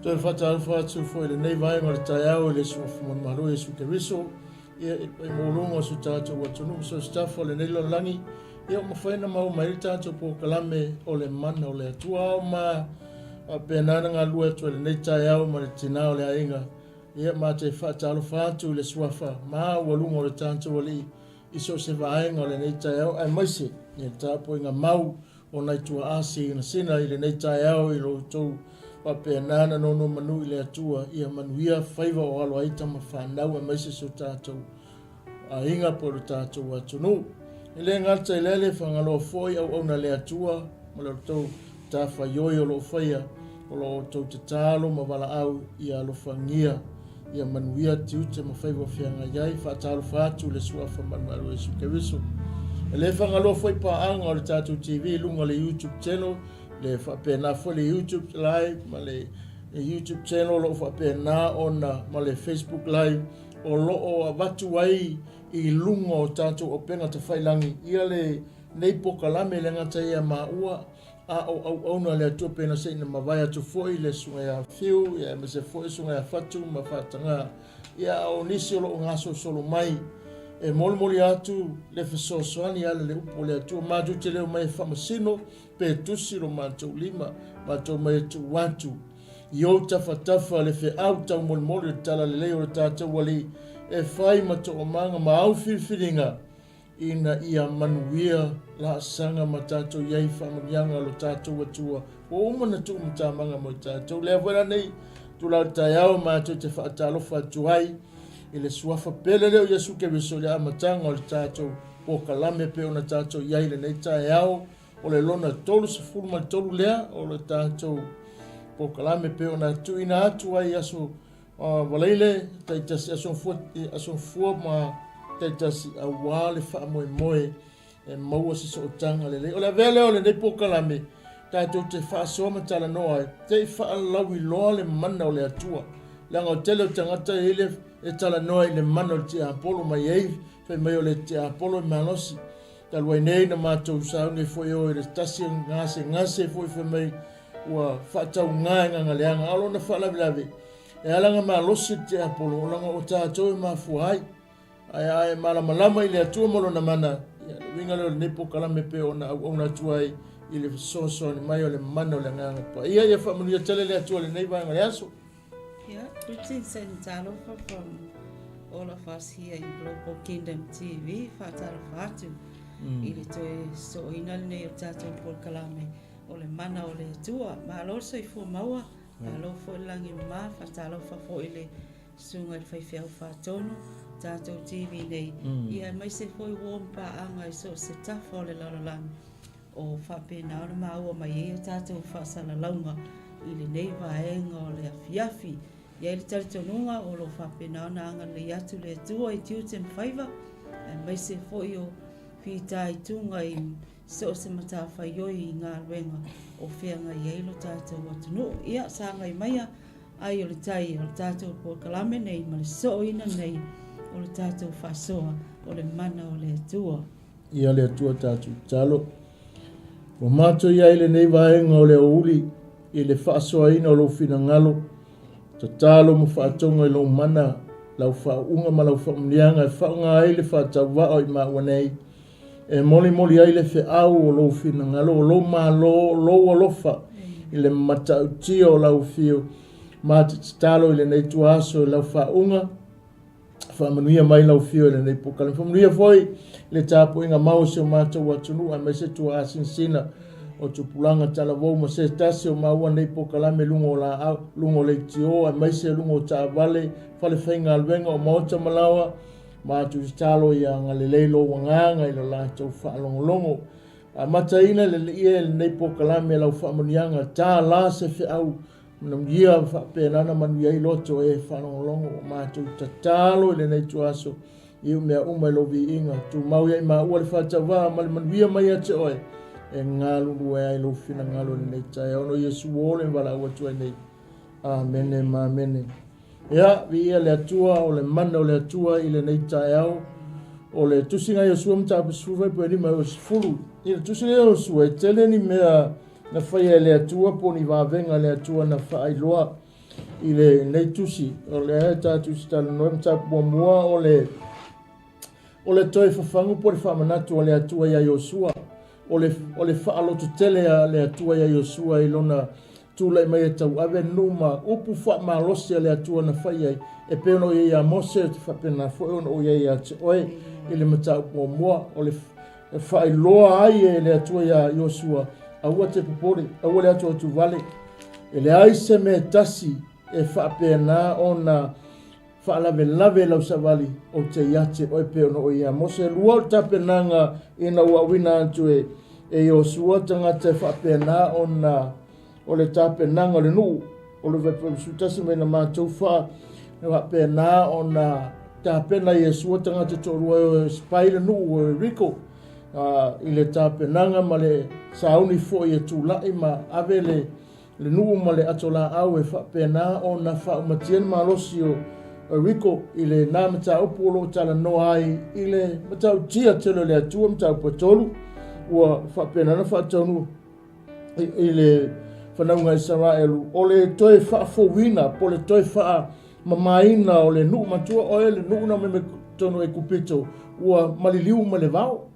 Toe faatalofa atu foi i lenei vaega o le taeao i le Suafa Manumalo Iesu Keriso, ia, i le paia maualuga o si o tatou atunuu ma so o se tafa o lenei lalolagi, ia, ua mafai ona maua mai ai le tatou polokalame o le Mana o le Atua. Ao ma faapena ona galulue atu ai i lenei taeao ma le tina o le aiga, ia, ma te faatalofa atu i le Suafa maualuga o le tatou Alii i so o se vaega o lenei taeao, aemaise ia le tapuaiga mau o nai tuaa sinasina i lenei taeao i lo outou faapena ona nonomanu i le Atua ia manuia faiva o alo ai tama fanau aemaise si o tatou aiga po o le tatou atunuu. E le gata i lea le Fagaloa foi auauna a le Atua ma le outou matafaioi o lo o faia, o lo outou tatalo ma valaau ia alofagia ia manuia tiute ma faiva o feagai ai. Faatalofa atu i le Suafa Malumalu o Iesu Keriso. E le fagaloa foi paaga o le tatou TV i luga o le YouTube channel, le faapena foi le YouTube live ma le YouTube channel o lo o faapena ona ma le Facebook live o lo o avatu ai i luga o tatou auupega tafailangi ia lenei pokalame le gata ia maua a o auauna a le Atua pei ona se i na mavae atu foi le susuga ia Fiu ia aemaise foi le susuga ia Fatu ma Faataga ia a o nisi o lo o gasolosolo mai e molimoli atu le fesoasoani ala le upu o le Atua matou te le omai e faamasino pe tusi lo matou lima matou omai e tuu atu i ou tafatafa le feau taumolimoli o le talalelei o le tatou Alii e fai ma toomaga ma au filifiliga ina ia manuia laasaga ma tatou i ai i faamanuiaga a lo tatou Atua ua uma ona tuumatamaga mo i tatou. Lea foi la nei tula o le taeao matou te faatalofa atu ai i le suafa pele lea o Iesu Keriso i le amataga o le tatou polokalame pei ona tatou i ai i lenei taeao o le lona 33 lea o le tatou polokalame pei ona tuuina atu ai i aso Valaile taitasi aso Gafua ma taitasi aua le faamoemoe e maua se sootaga lelei. O le avea lea o lenei polokalame tatou te faasoa ma talanoa ai, te i faalauiloa le mana o le Atua. Leaga o le tele o tagata e i ai le e talanoa i le mana o le tiapolo mai ai fai mai o le tiapolo e malosi. Talu ai nei na matou sauni ai foi o i le tasi o gasegase foi fai mai ua faatauga e gagaleaga. A o lona faalavelave, e ala ona malosi le tiapolo, o laga o tatou e mafua ai. Ae a e malamalama i le Atua ma Lona mana, ia, le uiga lea o lenei polokalame pei ona auauna atu ai i le fesoasoani mai o le mana o le Agaga Paia. Ia faamanuia tele le Atua i lenei vaega o le aso. Yeah, greetings and talofa from all of us here in Global Kingdom TV. Faatalofa atu i le toe sooina lenei o tatou polokalame o le mana o le Atua. Malo le soifua maua, malo foi le lagi mama, faatalofa foi i le susuga i le faifeau faatonu, tatou TV nei, ia aemaise foi ua om paaga i so o se tafa o le lalolagi o faapena ona maua mai ai a tatou faasalalauga i lenei vaega o le afiafi. E i ai le talitonuga o lo o faapena ona agalelei atu le Atua i tiute ma faiva, aemaise foi o fitaituga i so o se matafaioi i galuega o feagai ai lo tatou atunuu. Ia, sagai maia ai o le tai o le tatou polokalame nei ma le sooina nei o le tatou faasoa o le mana o le Atua. Ia le Atua tatou tatalo. Ua matou i ai lenei vaega o le aoauli i le faasoaina o lou finagalo, tatalo ma faatoga i lou mana, lau faauuga ma lau faamanuiaga e faaaoga ai le faatauvaa o i maua nei, e molimoli ai le feau o lou finagalo, o lou malo, o lou alofa i le matautia o lau afio. Ma te tatalo i lenei ituaso i lau faauuga, Faamanuia mai lau afio i lenei polokalame. Faamanuia foi le tapuaiga mau o si o matou atunuu aemaise tuaasinasina o tupulaga talavou ma se tasi o maua nei polokalame luga o laau, luga o leitio aemaise luga o taavale, fale faigaluega o maota ma laoa. Matou tatalo ia agalelei lou agaga i lo latou faalogologo. Amataina le ia i lenei polokalame lau faamanuiaga, tala se feau Manuia faapena ona manuia ai loto e faalogologo ua matou tatalo i lenei ituaso i mea uma i lou viiga. Tumau ia i maua le faatauvaa ma le manuia mai ia te oe e galulue ai lou finagalo i lenei taeao. No Iesu ua ole valaau atu ai nei. Amene ma amene. Ia, viia le Atua, o le mana o le Atua i lenei taeao. O le tusiga Iosua mataupu 14 e 10. I le tusiga Iosua, e tele ni mea na faia e le Atua po o ni vavega a le Atua na faailoa. i lenei tusi. O lea e tatou te talanoa i mataupu muamua o le O le toe fafagu po o le faamanatu a le Atua iā Iosua. O le, o le faalototele a le Atua iā Iosua i lona tulai mai e tauave nuu ma upu faamalosi a le Atua na fai ai, e pei ona o i ai iā Mose, e faapena foi ona o i ai ia te oe i le mataupu muamua. O le faailoa ai e le Atua iā Iosua, aua te popole, aua le atuatuvale, e leai se mea e tasi e faapena ona Faalavelave lau savali, ou te ia te oe pei ona oe ia Mose. Lua o le tapenaga ina ua auina atu e e Iosua tagata e faapena ona o le tapenaga o le nuu o le 81 mai na matou fa faapena ona tapena Iesua tagata toalua e spy le nuu o Yeriko i le tapenaga ma le sauni foi e tulai ma ave le le nuu ma le ato laau e faapena ona faaumatia le malosi o Rico i lena mataupu o lo o talanoa ai i le matautia tele o le Atua, mataupu e tolu, ua faapena ona faataunuu i le fanauga Isaraelu, o le toe faafouina po o le toe faamamaina o le nuu matua, oe le nuu na mai totonu o Aikupito ua maliliu ma le vao.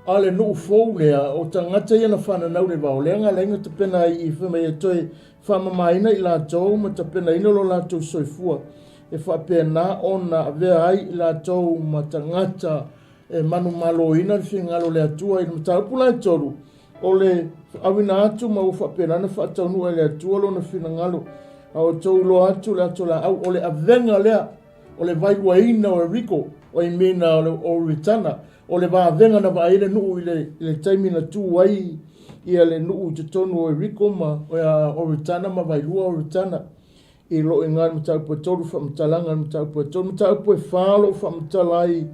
A o le nuu fou lea, o tagata ia na fananau le vao, lea na ala ai ona tapena ai i fai mai e toe faamamaina i latou ma tapenaina lo latou soifua, e faapena ona avea ai i latou ma tagata e manumaloina le finagalo o le Atua. I le mataupu la e tolu, o le auina atu ma ua faapena ona faataunuu e le Atua lona finagalo, a ua outou iloa atu le ato laau, o le avega lea, o le vailuaina o Eriko, o Imina o le Oritana, O le vavega na vaai ai le nuu i le, i le taimi na tu ai ia le nuu i totonu o Eriko ma Oritana ma Vailua Oritana i lo i ngā mataupu e tolu faamatalaga le mataupu e tolu mataupu e whā lo faamatala ai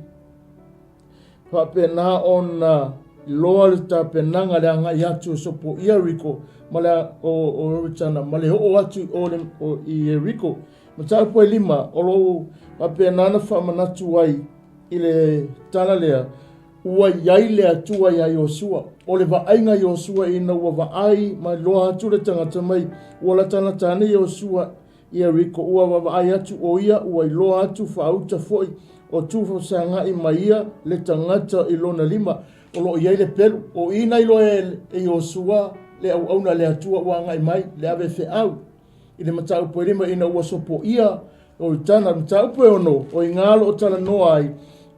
faapena ona loa le tapenaga le agai atu e sopo i Eriko ma le o, o Oritana ma le oo atu i o, le, o, i Eriko. Mataupu e lima o lo faapena na faamanatu ai I le tala lea, ua i ai le Atua iā Iosua. O le vaaiga a Iosua ina ua vaai ma iloa atu le tagata mai, ua latalata ane Iosua i Ieriko, ua vaavaai atu ʻo ia, ua iloa atu faauta foi o tufasagai mai ia le tagata i lona lima. O lo o i ai le pelu. O i na iloa e Iosua le auauna a le Atua ua agai mai, le ave feau i le mataupu e lima ina ua sopoia O i tana mataupu e ono, o i ngā lo o talanoa ai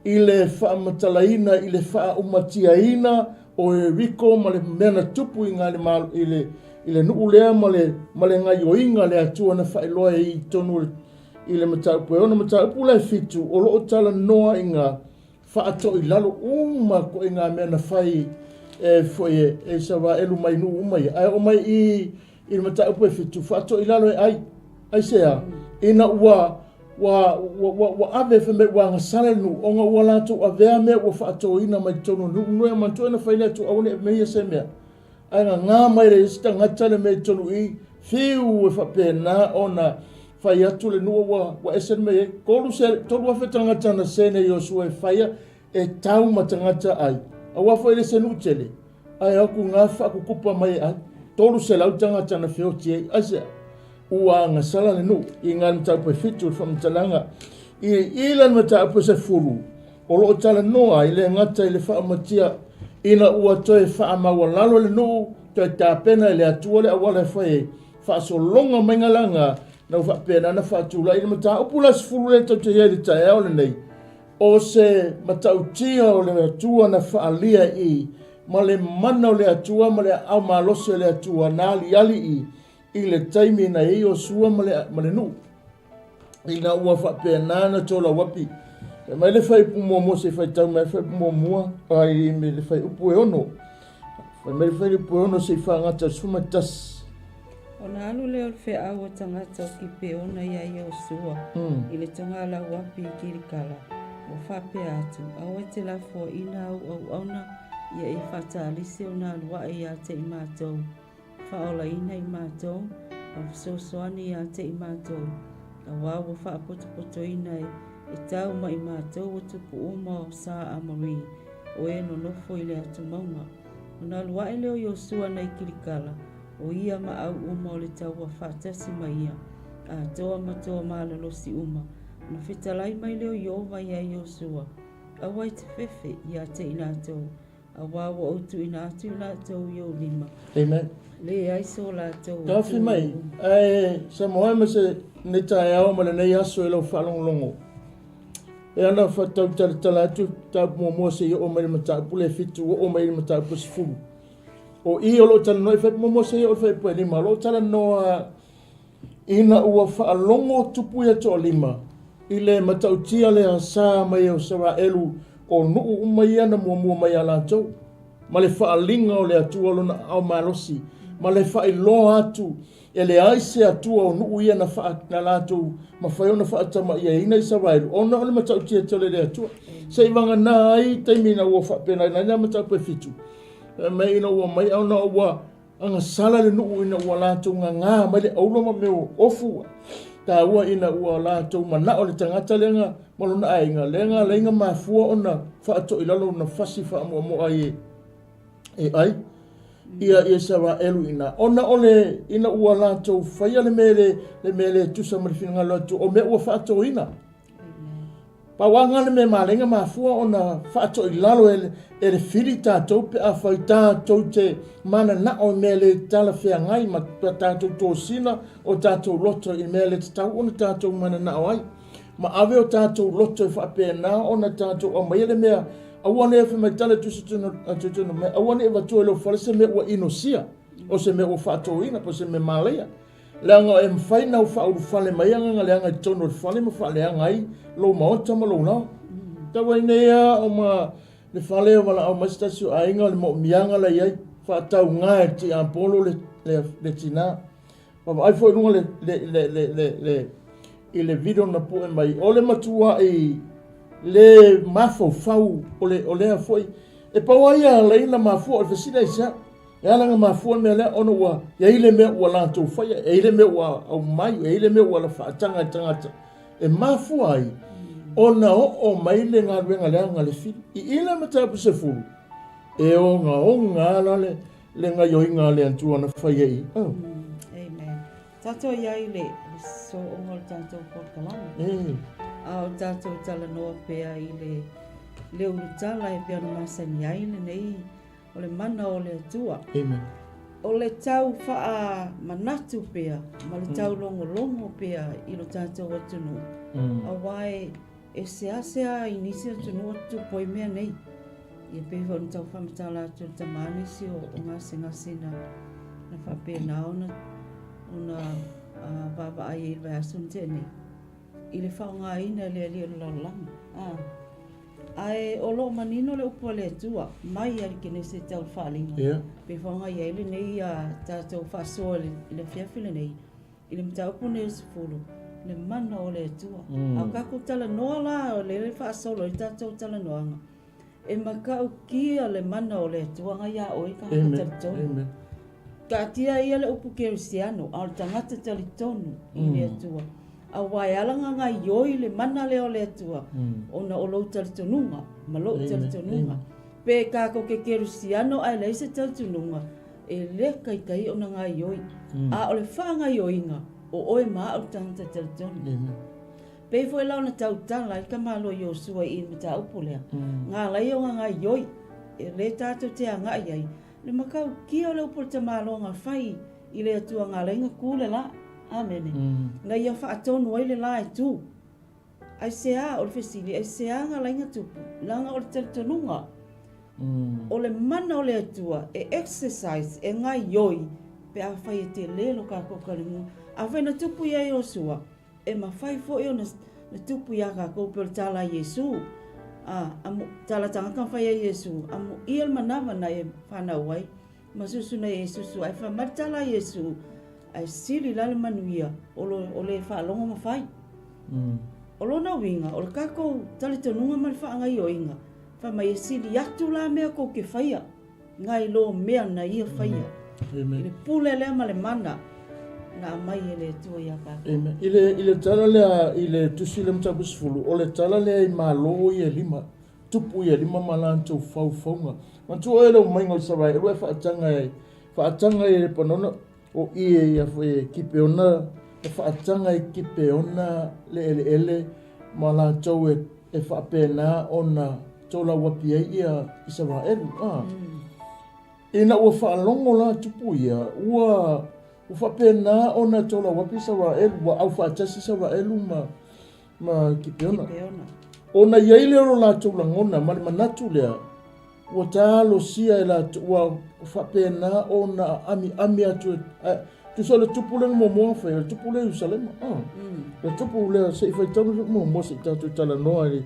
i le faamatalaina i le faaumatiaina o Eriko ma le mea na tupu i ngā le malo i le i le nuu lea ma le ma le gaioiga a le Atua na faailoa ai i totonu i le mataupu e ono. Mataupu la e fitu o lo o talanoa i ngā faatoilalo uma koe ngā mea na fai e foi e e Isaraelu mai nuu uma ia. Ae oo mai i I le mataupu e fitu, faatoilalo e ai. Aisea? Ina ua, ua, ua, ua, ua ave fai mai ua agasala le nuu, ona ua latou avea mea ua faatoina mai totonu o nuu, noe manatua na fai le Atua aua ne i meia se mea. Ae gagā mai le isi tagata le mea i totonu i, fiu e faapena ona fai atu le nuu ua, ua ese le mea i ai. 3,000 tagata na sene Iosua e faia e tau ma tagata ai. Aua foi le se nuu tele. Ae aku ngā whaakukupa mai ai, 300 tagata na feoti ai, aisea? Ua agasala le nuu i ngā mataupu e fitu o le faamatalaga. I i la le mataupu e sefulu, o lo o talanoa ai le gata i le faaumatia ina ua toe faamaualalo le nuu, toe tapena e le Atua le auala e fai ai, faasologa mai ngā laga na ua faapena na faatulai i le mataupu la sefulu lea tou te i ai i le taeao lenei. O se matautia o le Atua na faaalia i ma le mana o le Atua ma le aao malosi o le Atua na aliali i i le taimi na i ai Iosua ma le, ma le nuu. Ina ua faapena na tolauapi. Fai mai le fuaiupu muamua se i faitau mai le fuaiupu muamua ai le fuaiupu e ono. Fai mai le fuaiupu e ono se i faagata 11. Ona alu lea o le feau a tagata o Kipeona iā Iosua i le togalauapi i Kilikala, ua faapea atu, Aua e te lafoaina au auauna ia e faatalisi ona alu ae ia te i matou, faaolaina i matou, ma fesoasoani ia te i matou, auā ua faapotopotoina e tau mai matou o tupu uma o Sa Amori, o e nonofo i le atumauga. Ona alu ae lea o Iosua nai Kilikala, o ia ma au uma o le taua faatasi ma ia. Atoa ma toa malolosi uma. Ona fetalai mai lea o Ieova iā Iosua, Aua e te fefe iā te i latou, auā ua ou tuuina atu i latou i ou lima. Amen. Leai so latou Taofi mai, ae Samoa ma se nei taeao ma lenei aso i lau faalogologo. E ana faatautalatala atu mataupu muamua seia oo mai le mataupu lea e fitu, oo mai le mataupu e 10. O i o lo o talanoa i fuaiupu muamua seia oo i le fuaiupu e lima, o lo o talanoa ina ua faalogo tupu ia toalima i le matautia le sa mai o Isaraelu o nuu uma ia na muamua mai ia latou, ma le faaaliga o le Atua lona aao malosi, ma le faailoa atu e leai se Atua o nuu ia na, faa, na latou mafai ona faatamaiaina Isaraelu ona o le matautia tele le Atua. Se i vagana ai taimi ina ua faapena ai na mataupu e fitu, mai ina ua mai ona ua agasala le nuu ina ua latou gagā mai le auro ma mea ofu taua ina ua latou manao le tagata lea ma lona aiga lea na alai na mafua ona faatoilalo ona fasi faamoamoa ai e ai ia Isaraelu ina ona o le ina ua latou faia le mea le le mea le tusa ma le finagalo atu o mea ua faatoina. Pau lava le mea malaiga mafua ona faatoilalo e, e le fili tatou pe afai tatou te mananao i mea le talafeagai ma tatou tosina o tatou loto i mea le tatau ona tatou mananao ai. Ma ave o tatou loto e faapena ona tatou aumaia le mea aua ne fai mai tala tusi tunu mai aua ne i avatua i lou fale se mea ua inosia o se mea ua faatoina po o se mea malaia. Leaga e mafai ona u faaulufale mai agaga leaga i totonu o le fale ma faaleaga ai lou maota ma lou laoa. Tau ai nei lava o ma le fale o valaau mai se tasi o aiga o le moomiaga la i ai, faatauga e le tiapolo le, le, le tina. Vaavaai foi i luga le, le, le, le, le, le, i le video na pue mai, o le matuai le mafaufau o le, o lea foi. E pau ai ia laina mafua o le fesili aisea. E ala ona mafua le mea lea ona ua i ai le mea ua latou faia, e i ai le mea ua aumai, e i ai le mea ua faataga e le tagata e mafua ai ona oo mai le galuega leaga a le fili. I i le mataupu 10, e ogaoga lava la le gaioiga a le Atua na fai ai i. Oh. Amen. Tatou i ai le sooga o le tatou polokalame. A o tatou talanoa pea i le le ulutala e pei ona masani ai lenei O le mana o le Atua. Amen. O le tau faamanatu pea ma le tau logologo pea i lo tatou atunuu, auā e seasea i nisi atunuu o tutupu ai mea nei. Ia pei foi ona tau faamatala atu e le tama nisi o gasegase na faapena ona ona vaavaai ai i le vaiaso na tea nei i le faaaogaina e le alii o le lalolagi. Ae o lo o manino le upu a le Atua, mai lava i le Kenese tau le Faaaliga. Yeah. Pei foi ona i ai lenei tatou faasoa i le afiafi lenei, i le mataupu lenei o le 10, le mana o le Atua. A o tatou talanoa la, o lea e faasolo ai le tatou talanoaga, e matautia le mana o le Atua na ia oe tagata talitonu. Amen. Taatia ia le upu kerisiano, a o le tagata talitonu i le Atua. Aua e ala ona gaioi le mana lea o le Atua, ona o lou talitonuga ma lou talitonuga. Pe tatou te kerisiano ae leai se talitonuga, e le taitai ona gaioi. A o le faagaioiga, o oe ma au le tagata talitonu. Pei foi la ona tautala ai le tamaloa Iosua i le mataupu lea, na ala ai ona gaioi, e le tatou te agai ai, Le matautia o le upu o le tamaloa na fai i le Atua na ala ai na tu le la. Amene. Na ia faatonu ai le la e tu. Aisea, o le fesili, aisea na ala ai na tupu? Leaga o le talitonuga. O le mana o le Atua e exercise, e gaioi pe afai e tele lo tatou talitonuga. Afai na tupu ia Iosua, E mafai foi ona tupu iā kākou pei o le tala a Iesū, a, amu, tala tagata na fai ai Iesū, amuia le manava na e whanau ai, ma susu nei e susu ai, whai mai le tala a Iesū, ae sili la le manuia o, lo, o le faalogo ma fai. O lona uiga, o le tatou talitonuga ma le faagaioiga, fai mai e sili atu la mea kou te faia, Ngai lo mea na ia faia. Amen. I le pule lea ma le mana na aumai e le Atua iā tatou. Amen. I le, i le tala lea, i le tusi lea mataupu 10, o le tala lea i malo ia e lima, tupu ia e lima ma latou faufauga. Manatua oe le omaiga o Isaraelu e faataga e, faataga i Lepanona, o i e ia foi e Kipeona, Na faataga i Kipeona le eleele ma latou e e faapena ona tolauapi ai ia Isaraelu. A. Ina ua faalogo la tupu ia, ua ua faapena ona tolauapi Isaraelu, ua aufaatasi Isaraelu ma ma Kipeona. Ona i ai lea o lo latou lagona ma le manatu lea, Ua talosia e latou, ua faapena ona amiami atu e, tusa o le tupu lea na muamua na fai, o le tupu lea i Ierusalema. Ah, le tupu lea, se i faitau le muamua se i tatou talanoa i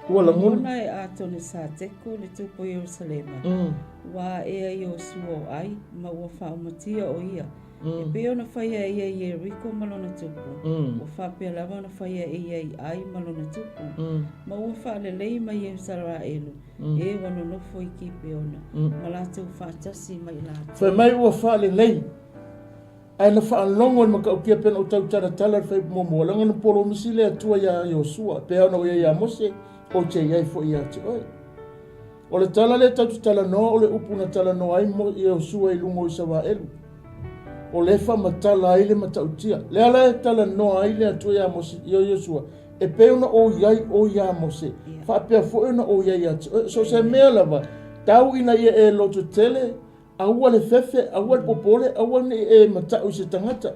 ua lagona. Lagona e Atone Sateko le tupu i Ierusalema, ua aea Iosua o Ai, ma ua faaumatia o ia. E pei ona faia e ia i Ieriko ma lona tupu, ua faapea lava ona faia e ia i Ai ma lona tupu, ma ua faalelei mai Ieusaraelu, e ua nonofo i Kipeona, ma latou faatasi ma i latou. Fai mai ua faalelei, ae na faalogo i le matautia pei ona ou tautalatala i le fuaiupu muamua, leaga na polomisi le Atua iā Iosua, pei ona ou i ai ia Mose, ou te i ai foi ia te oe. O le tala lea tatou te talanoa o le upu na talanoa ai Iosua i luga o Isaraelu. O lea e faamatala ai le matautia. Lea la e talanoa ai le Atua ia Mose, ia Iosua, e pei ona ou i ai oe ia Mose, faapea foi ona ou i ai ia te oe. So o se mea lava, tau ina ia e lototele, aua le fefe, aua le popole, aua ne i e matau i se tagata.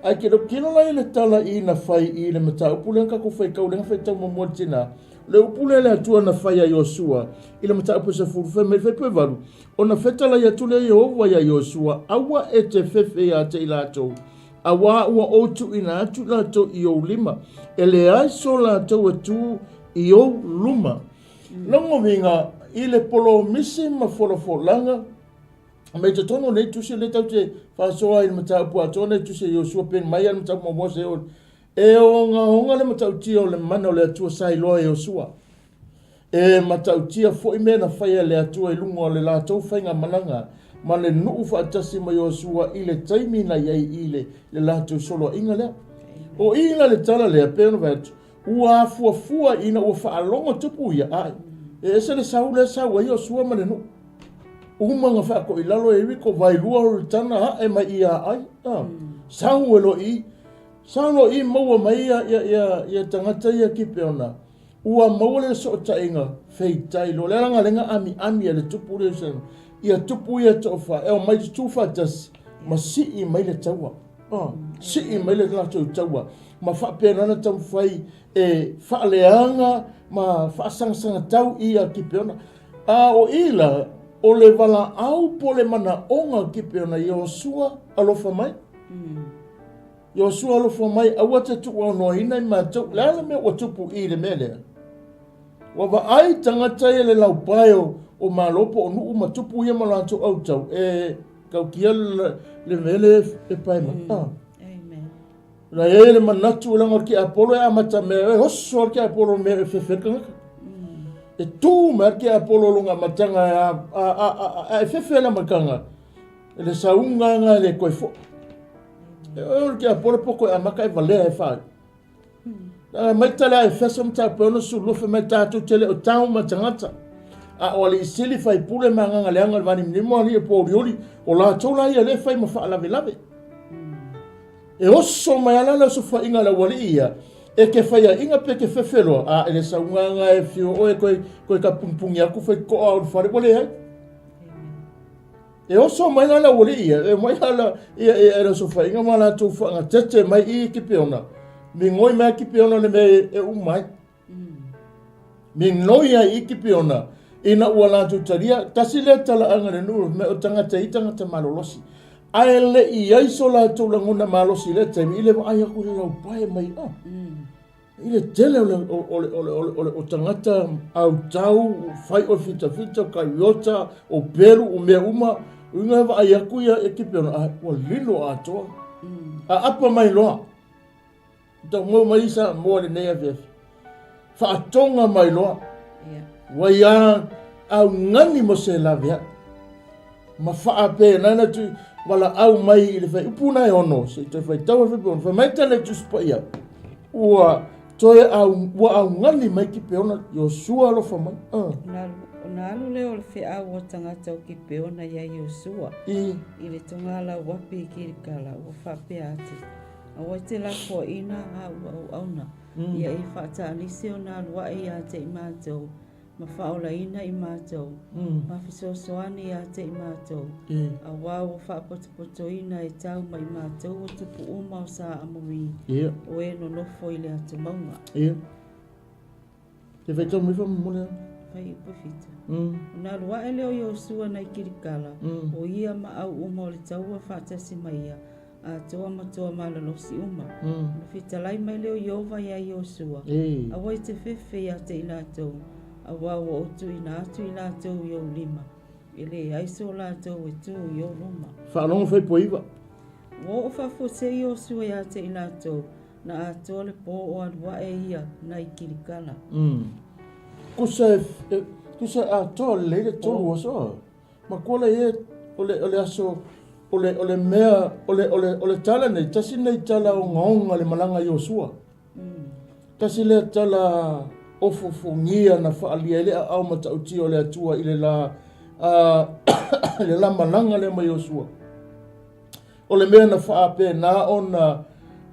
Ae tilotilo la i le tala i na fai i le mataupu lea na tatou faitau, lea na faitau muamua e le tina, le upu lea le Atua na fai ia Iosua i le mataupu e 10, fai mai le fuaiupu e 8, Ona fetalai atu lea Ieova iā Iosua, Aua e te fefe ia te i latou, auā ua ou tuuina atu i latou i ou lima, e leai so latou e tū i ou luma. Lona uiga, i le polomisi ma folafolaga, Ma i totonu o nei tusi, o lea tatou te faasoa i le mataupu atoa nei tusi a Iosua pei mai lava le mataupu muamua seia oo E ogaoga le matautia o le mana o le Atua sa iloa e Iosua. E matautia foi mea na faia e le Atua i luga o le latou faigamalaga ma le nuu faatasi ma Iosua i le taimi na i ai i le, le latou soloaiga lea. O i la le tala lea, pei ona fai atu, Ua afuafua ina ua faalogo tupu ia, ae e ese le sau lea sau ai Iosua ma le nuu. Uma na faatoilalo e Ieriko vaelua o Ioritana ae mai ia Ai. Ah, sau e loa i, sau loa i maua mai ia, ia, ia, ia tagata ia Kipeona. Ua maua le sootaiga feitai loa. Le ala lenga amiami a le tupu lea Ierusalema. Ia tupu ia toafa, e omai tutu faatasi, ma sii mai le taua. Ah, sii mai le latou taua. Ma faapena ona taumafai e faaleaga ma faasagasagatau i a Kipeona. A o i la, o le valaau po o le manaoga o Kipeona, Iosua, alofa mai. Iosua, alofa mai, aua te tuuaunoaina i matou. Le a le mea ua tupu i le mea lea? Ua vaai tagata ia le laupae o, o Malo po o nuu ma tupu ia ma latou autau e tautia le, le mea lea e pae mai. Ah. Na i ai le manatu leaga o le tiapolo e amata mea e oso le tiapolo mea e fefe le tagata. E tu mai le tiapolo lona amataga a e fefe le amataga e le sauga nga e le toe foi. E o le tiapolo poko e amata e valea e fai. Mai tala a Efeso mataupu e 62 fai mai tatou te le o tau ma tagata a o alii sili faipule ma agaga leaga o le vanimonimo alii o pouliuli o latou la ia lea e fai ma faalavelave. E oso mai ala le osofaiga a le aualii ia, e ke faiaʻiga pe ke fefe loa, a e le saugaga e fio oe koe, koe ka pungipungi aku fai koa o le fale, ua leai. E oso mai la le aualii ia, e mai la ia ia le osofaiga ma latou faagatete mai i Kipeona, migoi mai Kipeona le mea e uma ai. Minoi ai i Kipeona, ina ua latou talia, tasi lea talaaga le nuu, me o tagata i tagata malolosi. Ae le i ai so latou lagona malosi i lea taimi, i le vaai aku i le laupae mai, oh. I le tele o le, o, o le, o le, o le, o le o tagata autau, fai o fitafita, o kaiota, o pelu, o mea uma, uiga e vaai aku ia e Kipeona, a, ua lilo atoa. Aapa mai loa. Tau mau mai i Samoa lenei afiafi. Faatoga mai loa. Ua ia augani mo se laveai. Ma faapena na tu valaau mai i le fuaiupu na e ono, se i toe faitau le fuaiupu e ono. Fai mai tala i Tusi Paia, ua Toe au, ua augani mai Kipeona, Iosua alofa mai. Ona alu lea o le feau a tagata o Kipeona iā Iosua I. i le togalau api i Kilikala, ua faapea atu, Aua e te lafoaiina āu auauna, ia e faataanisi ona alu aʻe iā te i matou, ma faaolaina i matou, ma fesoasoani iā te i matou, auā ua faapotopotoina e tau mai matou o tupu uma o Sa Amori, o e nonofo i le atumauga. Ia. Te faitau mai faamolemole a. Fuaiupu 7. Ona alu aʻe lea o Iosua nai Kilikala, o ia ma au uma o le taua faatasi ma ia, atoa ma toa malolosi uma. Ona fetalai mai lea o Ieova iā Iosua, Aua e te fefe iā te i latou, auā ua ou tuuina atu i latou i ou lima, e leai so latou e tū i ou luma. Faalogo Fuaiupu 9. Ua oo faafuasei Iosua iā te i latou, na atoa le pō o alu aʻe ia nai Kilikala. Tusa e, tusa e atoa lelei le 3 aso. Matua le e, o le, o le aso, o le, o le mea, o le, o le, o le tala nei, tasi nei tala ogaoga le malaga a Iosua. Tasi lea tala ofofogia na faaalia ai le aao matautia o le Atua i le la, a, le la malaga lea ma Iosua. O le mea na faapena ona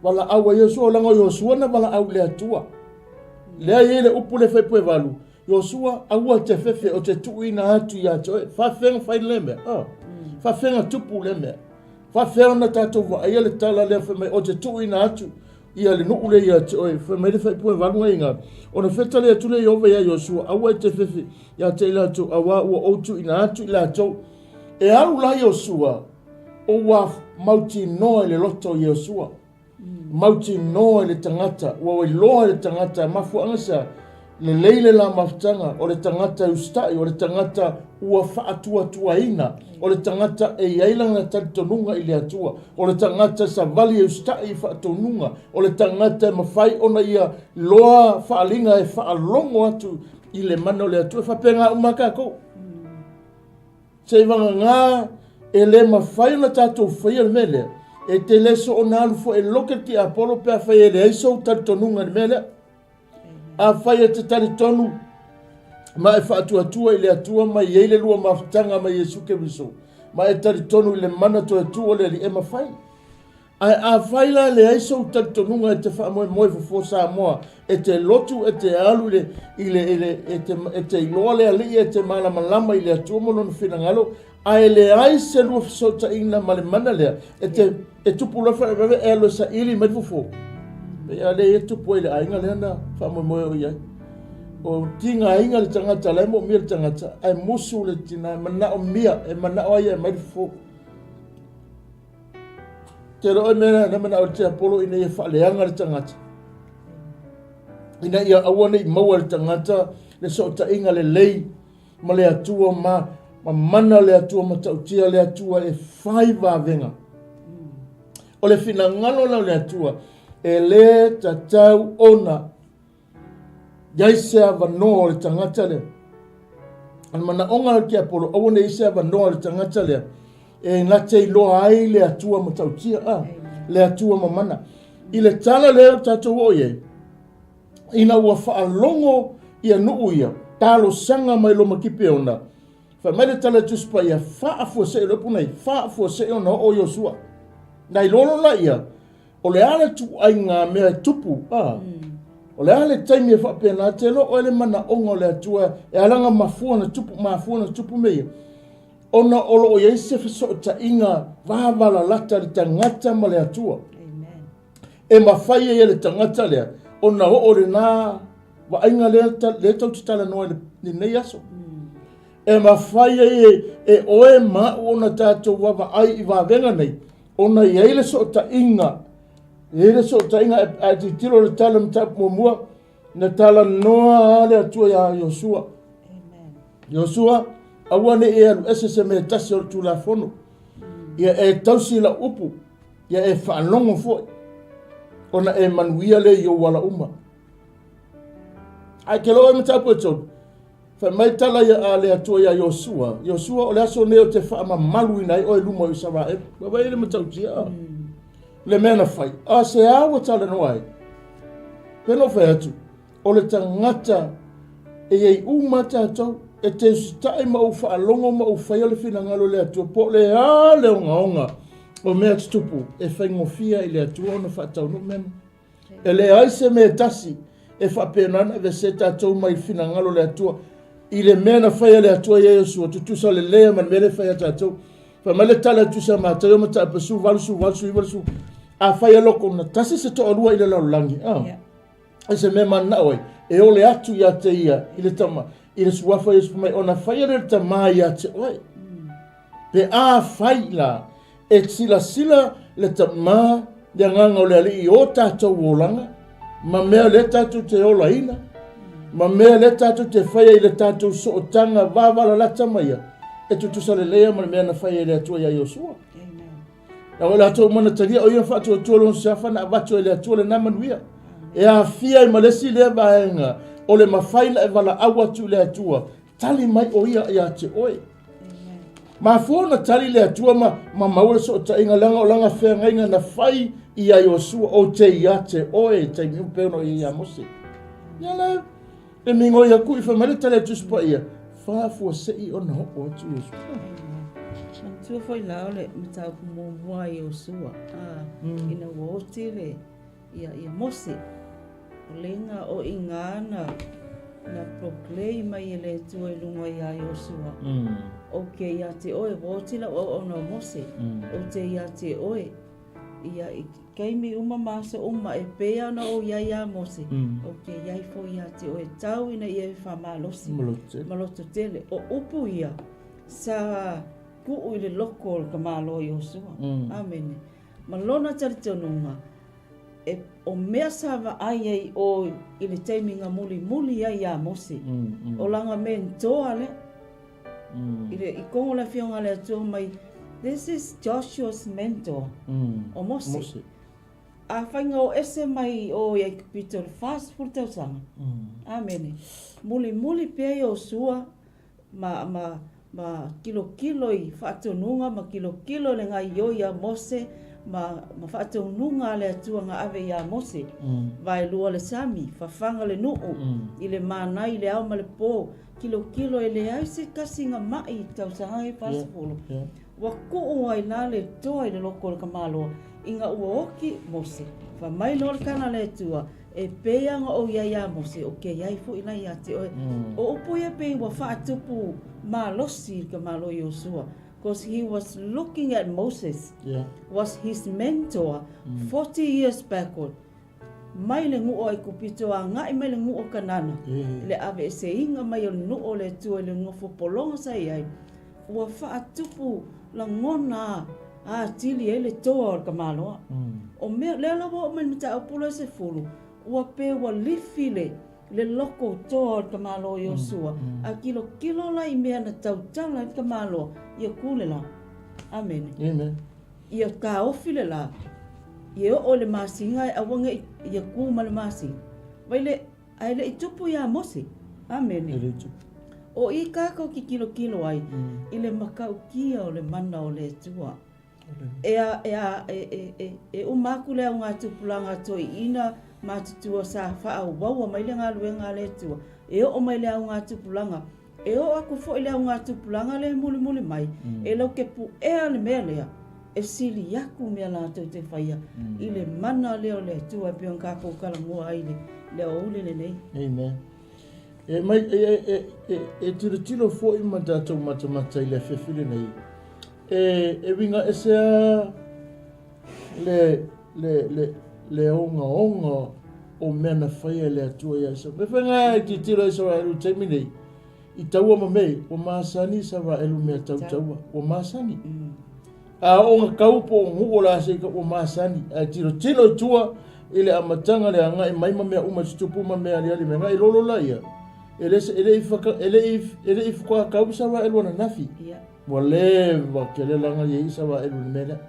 valaau ai Iosua, leaga o Iosua na valaau i le Atua. Lea e i ai le upu lea Fuaiupu 8, Iosua, aua e te fefe, ou te tuuina atu ia te oe. Faafefea ona fai lea mea? Oh. Faafefea ona tupu lea mea? Faafefea ona tatou vaaia le tala lea fai mai, ou te tuuina atu ia le nuu lea ia te oe. Fai mai le Fuaiupu 8 ngai Ona fetali atu lea Ieova iā Iosua, aua e te fefe ia te i latou, auā ua ou tuuina atu i latou. E alu la Iosua, o ua mautinoa i le loto o Iosua. Mautinoa i le tagata, ua iloa e le tagata, mafuaaga sa lelei le la mafutaga, o le tagata e usitai, o le tagata ua faatuatuaina, o le tagata e i ai lana talitonuga i le Atua, o le tagata savali e usitai i faatonuga, o le tagata e mafai ona ia loa faaaliga e faalogo atu i le mana o le Atua. E faapena uma lava tatou. Seivagana e le mafai ona tatou faia le mea lea, e te le soona alu foi e loke le tiapolo pe afai e leai sou talitonuga i le mea lea. Afai e te talitonu ma e faatuatua i le Atua ma i ai le lua mafutaga ma Iesu Keriso, ma e talitonu i le mana toe tu o le Alii, e mafai. Ae afai la e leai sou talitonuga e te faamoemoe fofo Samoa, e te lotu, e te alu i le, i le, i le, e te, e te iloa le Alii, e te malamalama i le Atua ma Lona finagalo, ae leai se lua fesootaiga ma le mana lea, e te, e tupu loa le faalavelave e alu e saili mai le fofo. Pei a lea e tupu ai i le aiga lea na faamoemoe o i ai. O tigaina le tagata, la e moomia le tagata, ae musu le tina, e manaomia, e manao ai e aumai le fofo. Te roa mea na manao le tiapolo ina ia faaleaga le tagata. Ina ia aua nei maua le tagata le sootaiga lelei ma le Atua ma, ma mana le Atua matautia le Atua e fai vavega. O le finagalo la o le Atua e le tatau ona Iai se avanoa o le tagata lea. O le manaoga o le tiapolo, aua ne i se avanoa o le tagata lea e na te iloa ai le Atua matautia, a, le Atua mamana. I le tala lea o tatou oo i ai, ina ua faalogo ia nuu ia, talosaga mai loma Kipeona, fai mai le tala i Tusi Paia, faafuasei, o le upu nei, faafuasei ona oo Iosua. Na iloa loa la ia, O le a le ituaiga mea e tupu, a? O le a le taimi e faapena, te iloa oe le manaoga o le Atua e ala ona mafua ona tupu, mafua ona tupu mea ia, ona o lo o i ai se fesootaiga vavalalata i le tagata ma le Atua. E mafai ai e le tagata lea ona oo i lena vaaiga lea, lea tou te talanoa i lenei aso. E mafai ai e oe ma au ona tatou vaavaai i vavega nei, Ona e i ai le sootaiga, e i ai le sootaiga, a e tilotilo i le tala o le mataupu muamua, na talanoa lava le Atua iā Iosua. Iosua, aua ne i e alu ese se mea e tasi o le Tulafono. Ia e tausi i lau upu, ia e faalogo foi, ona e manuia lea i ou ala uma. Ae ke loa e mataupu e tolu, Fai mai tala ia a le Atua iā Iosua, Iosua, o le aso nei ou te faamamaluina ai oe i luma o Isaraelu. Vaai le matautia, le mea na fai. A se a ua talanoa ai? Pei ona ou fai atu, o le tagata e i ai uma tatou, e te usitai ma ou faalogo ma ou faia le finagalo o le Atua, po o le a le ogaoga o mea tutupu, e faigofie i le Atua ona faataunuu mea na. E leai se mea e tasi e faapena ona aveesea tatou mai le finagalo o le Atua i le mea na faia e le Atua ia Iosua, tutusa lelei ma le mea lea e faia tatou. Fai mai le tala e tusa Mataio mataupu 18, 18, 19, afai e loko na tasi se toalua i le lalolagi, ah. Yeah. E se mea manao ai, e ole atu ia te ia i le tama, i le suafa Iesu mai, ona faia le tama ia te oe. Pe afai la, E silasila le Tama, le Agaga o le Alii i o tatou olaga, ma mea lea tatou te olaina, ma mea lea tatou te faia i le tatou sootaga vavalalata ma Ia, e tutusa lelei lava ma le mea na faia e le Atua ia Iosua. Na o latou uma na talia, o ia na faatuatua lona suafa na avatu e le Atua lena manuia. E aafia ai ma le isi lea vaega o le mafai na e valaau atu i le Atua, Tali mai o ia ia te oe. Mafua ona tali le Atua ma, ma maua le sootaiga leaga o lana feagaiga na fai ia Iosua ou te ia te oe i taimi uma pei ona o ia ia Mose. Ia le e migoi aku i fai mai le tali a Tusi Paia, faafuasei ona oo atu Iosua. Manatua foi la o le mataupu muamua a Iosua, a, ina ua oti le Ia, ia Mose, o leiga o iga na, na proclaim mai e le Atua i luga iā Iosua, Ou te ia te oe, ua oti lau auauna o Mose, ou te ia te oe, ia i taimi uma ma aso uma e pei ona ou iai iā Mose, ou te iai foi ia te oe, tau ina ia e faamalosi ma loto tele. O upu ia sa tuu i le loko o le tamaloa Iosua. Amene. Ma lona talitonuga, e, o mea sa vaai ai o i le taimi na mulimuli ai iā Mose, o lana mentoa lea. I le, i kogo le Afioga a le Atua mai, This is Joshua's mentor, o Mose. Mose. Afai na o ese mai o i Aikupito i le 40 tausaga, amene, mulimuli pea Iosua ma, ma, ma tilotilo i faatonuga ma tilotilo i le gaoioi a Mose ma, ma faatonuga a le Atua na ave iā Mose. Vaelua le sami, fafaga le nuu, i le mānai i le ao ma le pō, tilotilo e leai se tasi na maʻi i tausaga e 40. Ua tuu ai la le toa i le loko o le tamaloa ina ua oti Mose. Fai mai loa le tala a le Atua, E pei ona ou i ai iā Mose, ou te i ai foi la ia te oe. O upu ia pei ua faatupu malosi i le tamaloa Iosua, cause he was looking at Moses, was his mentor 40 years backward, mai le nuu o Aikupito agai mai le nuu o Kanana, i le aveeseina mai o le nuu o le Atua i le nofo pologa sa i ai, ua faatupu lagona atili ai le toa o le tamaloa. O mea, lea la ua oo mai i le mataupu lea 10, ua pei ua lifi le, le loko toa o le tamaloa Iosua, a tilotilo la i mea na tautala ai le tamaloa, ia ku le la. Amene. Amen. Ia taofi le la, ia oo i le masina e aua nei ia ku ma le masina. Vai le, Ae le i tupu iā Mose. Amene. E le i tupu. O i kākou ki kilokilo ai i le matautia o le mana o le Atua. E a, e a, e, e, e, e uma aku le augatupulaga toeaiina matutua sa faaauaua mai le galuega a le Atua, e oo mai le augatupulaga, e oo aku foi le augatupulaga lea e mulimuli mai, e lau ke puʻea le mea lea, e sili aku mea latou te faia i le mana lea o le Atua e pei ona tatou talanoa ai i le, le aoauli lenei. Amen. E mai, e, e, e, e, e tilotilo foi ma tatou matamata i le afiafi lenei, e, e uiga ese lava le, le, le, le ogaoga o mea na faia e le Atua ia Isaraelu. E fai e tilotilo Isaraelu i le taimi nei, i taua ma mea, ua masani Isaraelu mea tau taua, ua masani. A oo na kau po o nuu o le a se ua masani. Ae tilotilo i tua i le amataga le agai mai ma mea uma i tutupu ma mea aliali mai. Ngai lolo la ia, e le, e le i whaka, e le i, e le i whakakau Isaraelu ananafi. Ua leva tele laga i ai Isaraelu i le mea lea.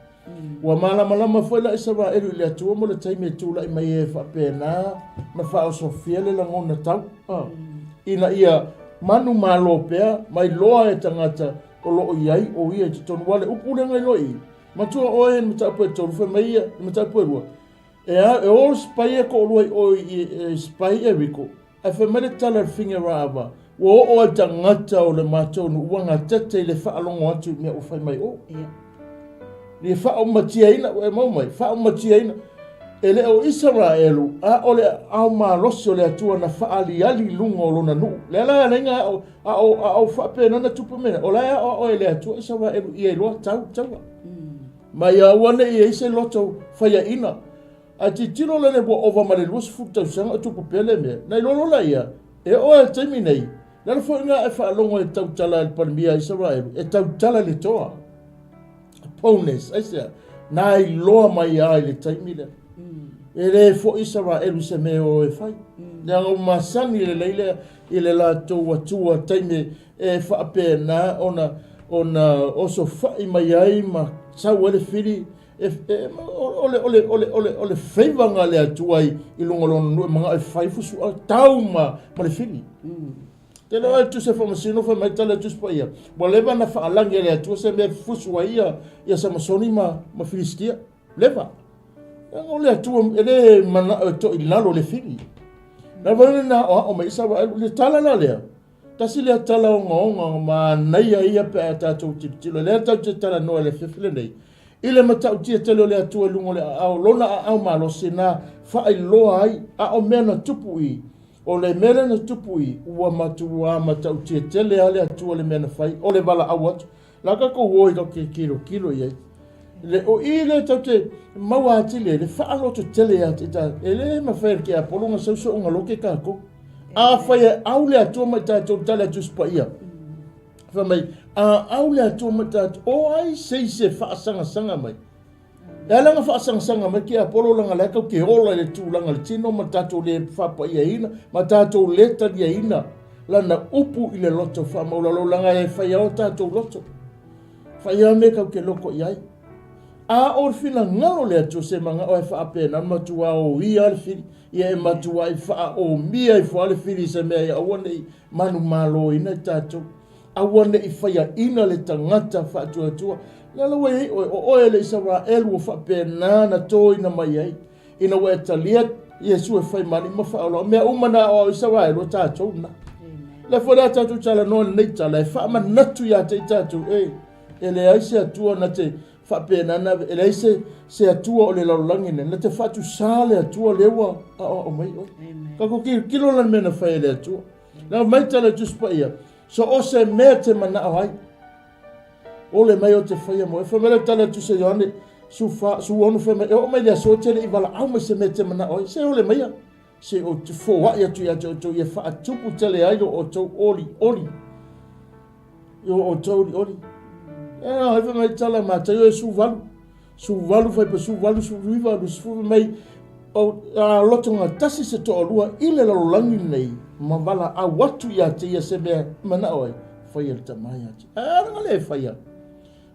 Ua malamalama foi la Isaraelu i le Atua mo le taimi e tulai mai ai e faapena na faaosofia le lagona tau, ina ia manumalo pea mai loa e tagata o lo o i ai o ia i totonu. Ua le upu lea na iloa i i, Matua oe i le mataupu e tolu, fai mai ia i le mataupu e lua. E a, e o sipai e toalua i o i, e sipai i Ieriko, ae fai mai le tala a le fine Raava, Ua oo lava i tagata o le matou nuu ua gatete i le faalogo atu i mea ua fai mai o. Ia. Ia faaumatiaina, ua e maua mai, faaumatiaina. E le o Isaraelu, a o le aao malosi o le Atua na faaaliali i luga o lona nuu. Lea la e ala ai na ao, a o, a o faapena na tupu mea, o la e aoao e le Atua Isaraelu ia iloa tau taua. Ma ia aua ne i i ai se loto faiaina. Ae tilotilo lele ua ova ma le 20 tausaga o tupu pea lea mea. Na iloa loa laia, e oo lava i le taimi nei, le ala foi lena e faalogo ai e tautala e le Palemia a Isaraelu, e tautala i le toa. Opponents, aisea? Na iloa mai lava i le taimi lea. E le foi Isaraelu i se mea o e fai. Leaga ua masani lelei lea i le latou Atua taimi e faapena ona ona osofai mai ai ma sau ai le fili e, e, o, le, o, le, o, le, o, le, o le feivaga a le Atua i, i luga o lona nuu e manao e fai fusu'a tau ma, ma le fili. Te leo ai tusi a Faamasino fai mai tala Tusi Paia, ua leva na faalagi e le Atua se mea e fusu ai ia, ia Samasoni ma, ma Filistia. Leva. Leaga o le Atua e le manao e to'i lalo le fili. Lava le na aoao mai Isaraelu, le tala la lea, tasi lea tala ogaoga manaia ia pe a tatou tilotilo. Lea tatou te talanoa i le afiafi lenei, i le matautia tele o le Atua i luga o le aao, lona aao malosi na faailoa ai, a o mea na tupu i, o le mea lea na tupu i, ua matuā matautia tele lava le Atua i le mea na fai, o le valaau atu. La tatou o i tatou te tilotilo i ai. Le, o i lea tatou te maua atili ai le faalototele ia te tatou. E le mafai e le tiapolo ona sau soonga lote tatou. Afai e au le Atua ma i tatou i le tala a Tusi Paia, fai mai, a au le Atua ma i tatou, o ai se isi e faasagasagamai? E ala ona faasagasaga mai tiapolo leaga la e tatou te ola i le tulaga o le tino ma tatou le faapaiaina ma tatou le taliaina lana upu i le loto faamaualalo leaga e fai lava o tatou loto. Fai lava mea tatou te loto i ai. A o le finagalo o le Atua se manao e faapena matua oia le fili, ia e matuai faaomia ifo lava le fili i se mea ia aua ne i manumaloina i tatou. Aua ne i faiaina le tagata faatuatua. Le ala ua i ai oe, o oe le Isaraelu ua faapena na toina mai ai, ina ua e talia Iesu e fai ma Alii ma Faaola. O mea uma na aoao Isaraelu, o tatou na. Lea foi le a tatou talanoa i lenei tala, e faamanatu ia te i tatou, e, e leai se Atua na te faapena na, e leai se, se Atua o le lalolagi nei, na te faatusā le Atua lea ua aoao mai oe. Tatou tilotilo la i le mea na fai e le Atua. Na mai tala i Tusi Paia, So o se mea te manao ai, ole mai o te faia mo e. Fai mai le tala i Tusi a Ioane, su fa, su ono fai mai, e oo mai le aso e te le i valaau mai se mea te manao ai, se ole maia, se o te foai atu ia te outou ia faatupu tele ai lo outou olioli. I o outou olioli. E ai fai mai tala Mataio e su valu, su valu fai pa su valu, su iva, lu sefulu fai mai, o a loto gatasi se toalua i le lalolagi lenei ma valaau atu ia te ia se mea manao ai, faia le tama ia te. A leaga le faia.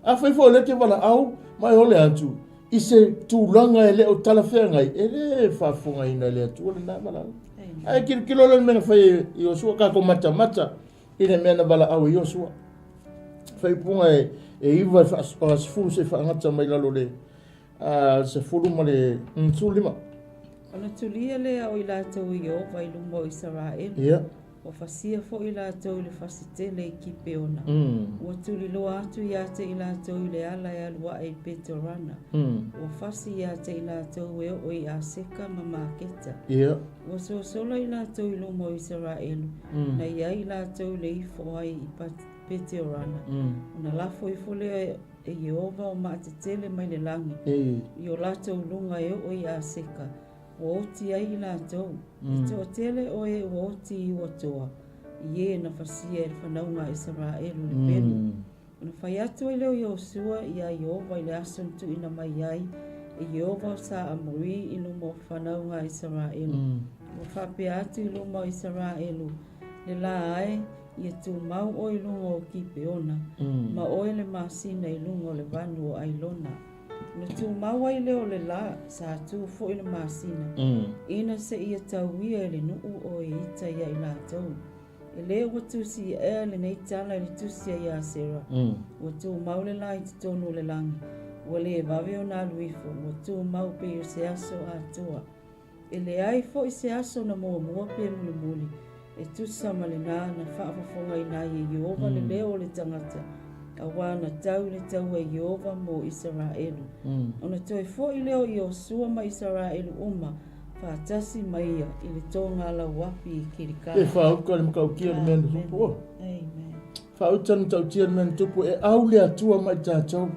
Afai foi o lea e te valaau ma e ole atu i se tulaga e le o talafeagai, e le faafofogaina e le Atua lena valaau. Ae tilotilo la i le mea na fai e Iosua, tatou matamata i le mea na valaau e Iosua. Faaiupuga e, e 9 e 10 se i faagata mai lalo le 10 ma le 15. Ona tulia lea o i latou i Ieova i luma o Isaraelu. Ia. Ua fasia foi i latou i le fasi tele i Kipeona. Ua tuliloa atu ia te i latou i le ala e alu ae i Petorana. Ua fasi ia te i latou e oo i Aseka ma Maketa. Ia. Ua sosola i latou i luma o Isaraelu, na i ai i latou le ifo ai i Petorana. Ona lafo ifo lea e Ieova o maa tetele mai le lagi i o latou luga e oo i Aseka, ua oti ai i latou. E toatele o e ua oti i ua toa, i e na fasia e le fanauga a Isaraelu i le pelu. Ona fai atu ai lea o Iosua iā Ieova i le aso na tuuina mai ai e Ieova o sa Amori i luma o fanauga a Isaraelu. Ua faapea atu i luma o Isaraelu, Le lā ae, ia tumau oe i luga o Kipeona, ma oe le masina i luga o le vanu o Ailona. Ona tumau ai lea o le lā, sa tu foi le masina, ina seia tauia e le nuu o Eita ia i latou. E le ua tusi ea lenei tala i le tusi a Iasera, ua tumau le lā i totonu o le lagi. Ua le vave ona alu ifo, ua tumau pei o se aso atoa. E leai foi se aso na muamua pe mulimuli e tusa ma lena na faafofogaina ai e Ieova le leo o le tagata, auā na tau le taua e Ieova mo Isaraelu. Ona toe foi lea o Iosua ma Isaraelu uma faatasi ma ia i le togalauapi i Kilikala. E faauta le matautia le mea na tupu. Oh. Amen. Faauta le matautia le mea na tupu. E au le Atua ma i tatou.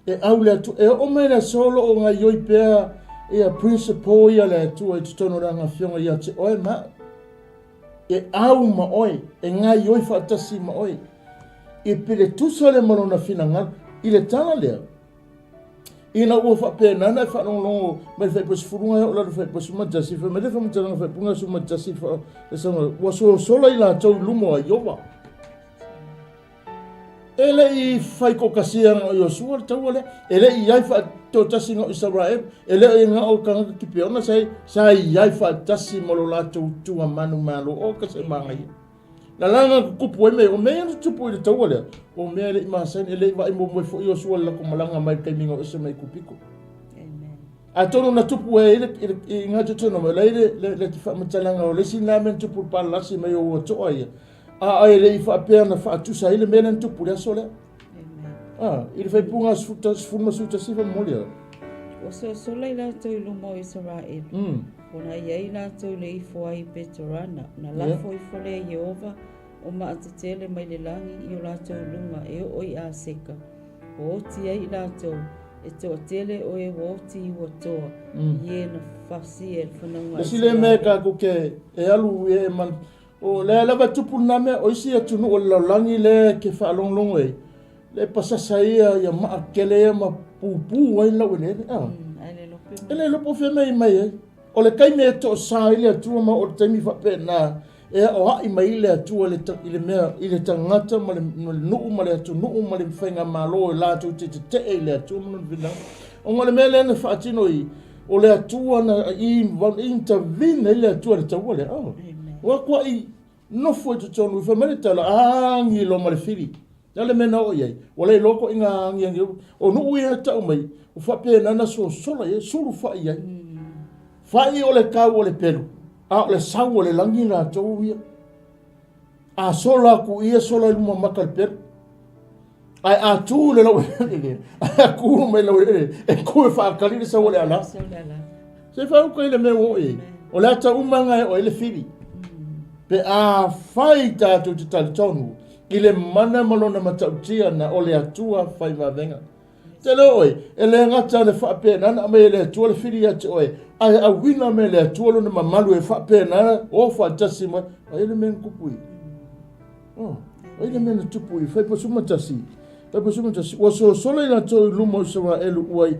E au le Atua. E oo mai le aso o lo o gaioi pea ia principle ia le Atua i totonu o Lana Afioga ia te oe ma au. E au ma oe, e gaioi faatasi ma oe. I pele tusa le ma lona finagalo. I le tala lea, ina ua faapena ona e faalogologo mai le Fuaiupu 10 e oo i lalo Fuaiupu 11, fai mai le faamatalaga Fuaiupu 11, le saunoaga, ua sosola i latou i luma o Ieova. E le i fai toatasia na o Iosua le taua lea. E le i i ai faatoatasi na o Isaraelu. E le o na o tagata Kipeona sa i, sa i ai faatasi ma lo latou tuamanumalo. O ka se manaia. Na lana tutupu ai mea, o mea ia na tutupu i le taua lea, o mea e le i masani, e le i vaai muamua ai foi Iosua i le latou malaga mai i le taimi na o ese mai Ikupito. Atonu na tupu ai i ngā Deuteronomy, o la i le, le faamatalaga o le isi lena mea na tupu i le palalasi mai o ua toa ia, a e le i faapea na faatusa ai le mea lea na tupu i le aso lea. Ah, i le faaipuga 11 momoli ai. Ua sosola i latou i luma o Isaraelu, ona i ai latou i le ifo ai i Petorana, ona lafo ifo lea e Ieova o maa tetele mai le lagi i o latou luga e oo i Aseka, ua oti ai i latou, e toatele o e ua oti i ua toa, i e na fasia e le fanauga a Le isi lea mea tatou te e alu e man, o lea lava e tupu lena mea, o isi atunuu o le lalolagi lea e te faalogologo ai, le pasasa ia ia maa tetele ia ma pupu ai le laueleele, a. E le iloa po o fea mea i mai ai. O le taimi e toasa ai le Atua ma o le taimi faapena e aoai mai ai le Atua i le, i le mea, i le tagata ma le, ma le nuu ma le atunuu ma le faigamalo e latou te tetee i le Atua ma lona finagalo. Ona o le mea lea na faatino i, o le Atua na i, intervene ai le Atua i le taua lea. Oh. Ua tuai nofo i totonu, fai mai le tala, agi loa ma le fili. O le a le mea na oo i ai? Ua le iloa koʻi ngā agiagi o nuʻu ia tau mai, ua faapena na sosola i ai, sulu faʻi i ai. Faʻi o le kau o le pelu, a o le sau o le lagi latou ia. A sola aku ia, sola i luma maka le pelu. Ae a tū le laueleele, ae a kū mai laueleele, e kū e faakali le sau o le ala. Se whauka i le mea ua oo i ai. O le ata umanga e oo ai le fili. Pe a fai tātou te talitonu i le mana ma lona matautia na o le Atua whai vavega. Te leo oe, e le gata le faapena na aumai e le Atua le fili ia te oe, ae auina mai e le Atua lona mamalu e faapena o faatasi mai. Ai le mea na tupu i. Oh, ai le mea na tupu i. Fai 11. Fai 11. Ua sosola i latou i luma o Isaraelu ua i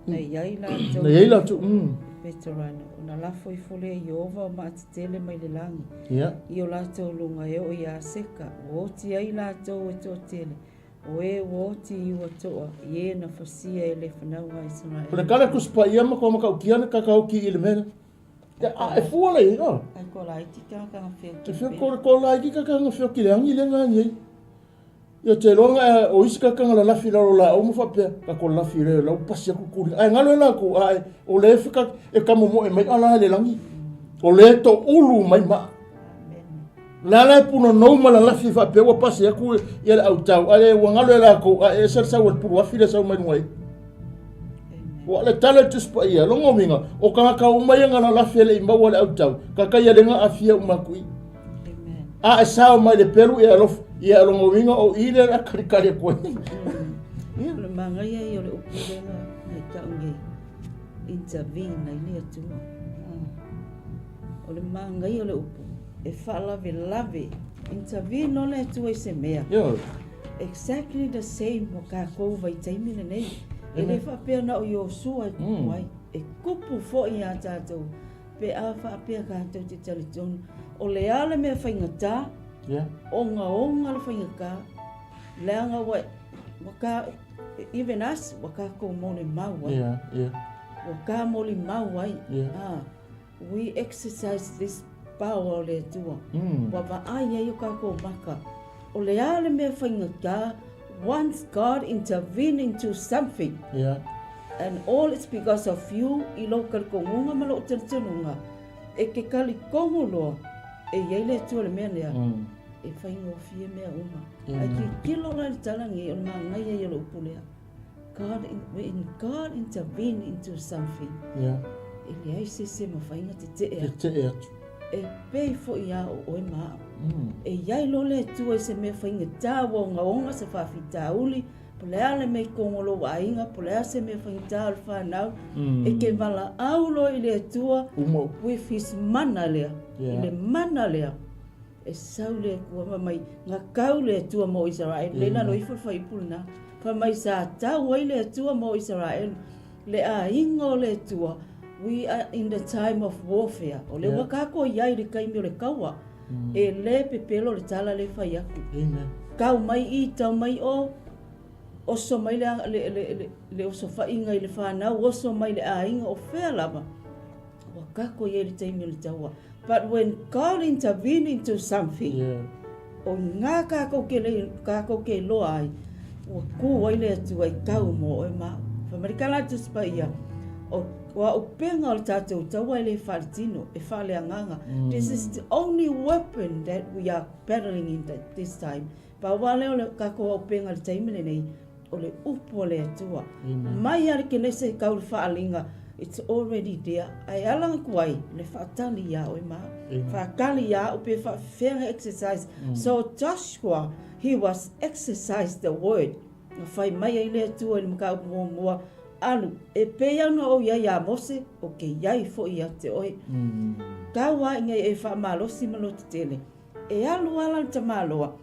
Na i ai latou Na i ai latou, i Petorana, ona lafo ifo lea e Ieova o maa tetele mai le lagi, i o latou luga e oo i Aseka, ua oti ai latou e toatele, o e ua oti i ua toa, i e na fasia e le fanauga a Isaraelu. O le kala Tusi Paia ma koa matautia na kakaoki i le mea lea. A e fua le i, oh. Ai ko laiti kakanga feoki. E feo ko laiti kakanga feoki le angi le ngangi ai. Ia te iloa na o isi kakanga lalafi i lalo o laau ma faapea, ka ko lalafi le lau pasi aku kuli. Ae galo e lakou, ae o le feka e kamomoe mai ala e le lagi. O le to ulu mai maa. La la e punonou ma lalafi faapea ua pasi aku ia le autau, ae ua galo e lakou, ae ese le sau a le puluafi le sau mai luga i. Ua le tala le Tusi Paia, longa uiga, o tagata uma ia na lalafi e le i maua le autau, ka kai le nga afia uma aku i. A e sao mai le pelu ia alofa, ia longa uiga o i le a kalikali aku ai. O le manaia ia o le upu lea na i tau nei, intervene ai le Atua. O le manaia o le upu, e faalavelave, intervene o le Atua i se mea. Exactly the same mo kākou vaitaimi lenei. E le faapea na o Iosua e kupu ai, e kupu foi iā tātou pe a faapea kātou te talitonu. O le a le mea faigata, ogaoga le faigata, leaga ua, ua ka, even us, ua kākou molimau ai. Ua ka molimau ai. Ah, we exercise this power o le Atua. Ua vaai ai o kākou maka. O le a le mea faigata, Once God intervene into something, Yeah. and all it's because of you i lou kalikoguga ma lou talitonuga, e ke kalikogu loa e iai le Atua i le mea lea, e faigofie mea uma. Ae tilotilo la i le tala nei o le manaia ia o le upu lea. God, when God intervene into something, Yeah. e leai se isi e mafai ona tetee atu. Tetee atu. E pei foi ia o oe ma au. E iai loa le Atua i se mea faigata ua ogaoga se faafitauli, po o le a le mea i kogo o lou aiga, po o le a se mea faigata o le fanau, e ke valaau loa i le Atua Uma upu. with his mana lea, Yeah. i le mana lea, e sau le Atua fai mai, na kau le Atua mo Isaraelu. Lea i lalo ifo le fuaiupu lena. Fai mai sa tau ai le Atua mo Isaraelu, le aiga o le Atua, we are in the time of warfare. O lea ua kākou i ai i le taimi o le kaua. E le pepelo le tala lea e fai atu. Amen. Tau mai i, tau mai o, oso mai le, le, le, le, le osofaiga i le fanau, oso mai le aiga, o fea lava. Ua kākou i ai i le taimi o le taua. But when God intervene into something, Yeah. o ngā kākou ke, le, kākou ke loa ai, ua kū ai le Atua i kau mō oe ma au. Fai mai le Kala Tusi Paia, o, o a upenga o le tātou taua e le whaletino, e whaleagaga. This is the only weapon that we are battling in the, this time. Pau lava lea o le kākou aupenga i le taimi lenei, o le upu a le Atua. Amen. Mai lava le Kenese i kau le faaaliga, it's already there. Ae ala atu ai le faatali iā oe ma au. Amen. Faatali iā au pe faafefea na exercise. So Joshua, he was exercise the word. Na fai mai ai le Atua i le mataupu muamua, Alu, e pei ona ou i ai iā Mose, o ke i ai foi ia te oe. Tau lava ina ia e faamalosi ma lotetele. E alu ala le tamaloa,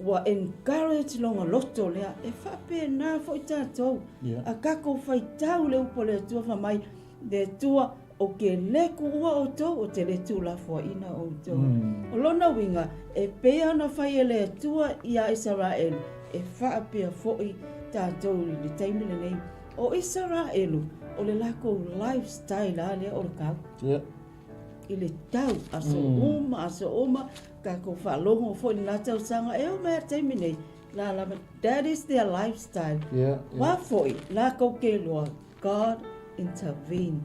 Ua encourage lona loto lea, e faapena foi tatou. Yeah. A kakou faitau le upu a le Atua fai mai, le Atua o ke le kuua outou, o te le tuulafoaina outou. O lona uiga, e pei ona fai e le Atua iā Isaraelu, e faapea foi tatou i le taimi lenei. O Isaraelu, o le lakou lifestyle a lea o le kau. Yeah. I le tau, aso uma, aso uma, Tatou faalogo foi i lena tausaga e oo mai lava i le taimi nei, la lava, that is their lifestyle. Yeah, yeah. Wā foi, lākou ke iloa, God intervene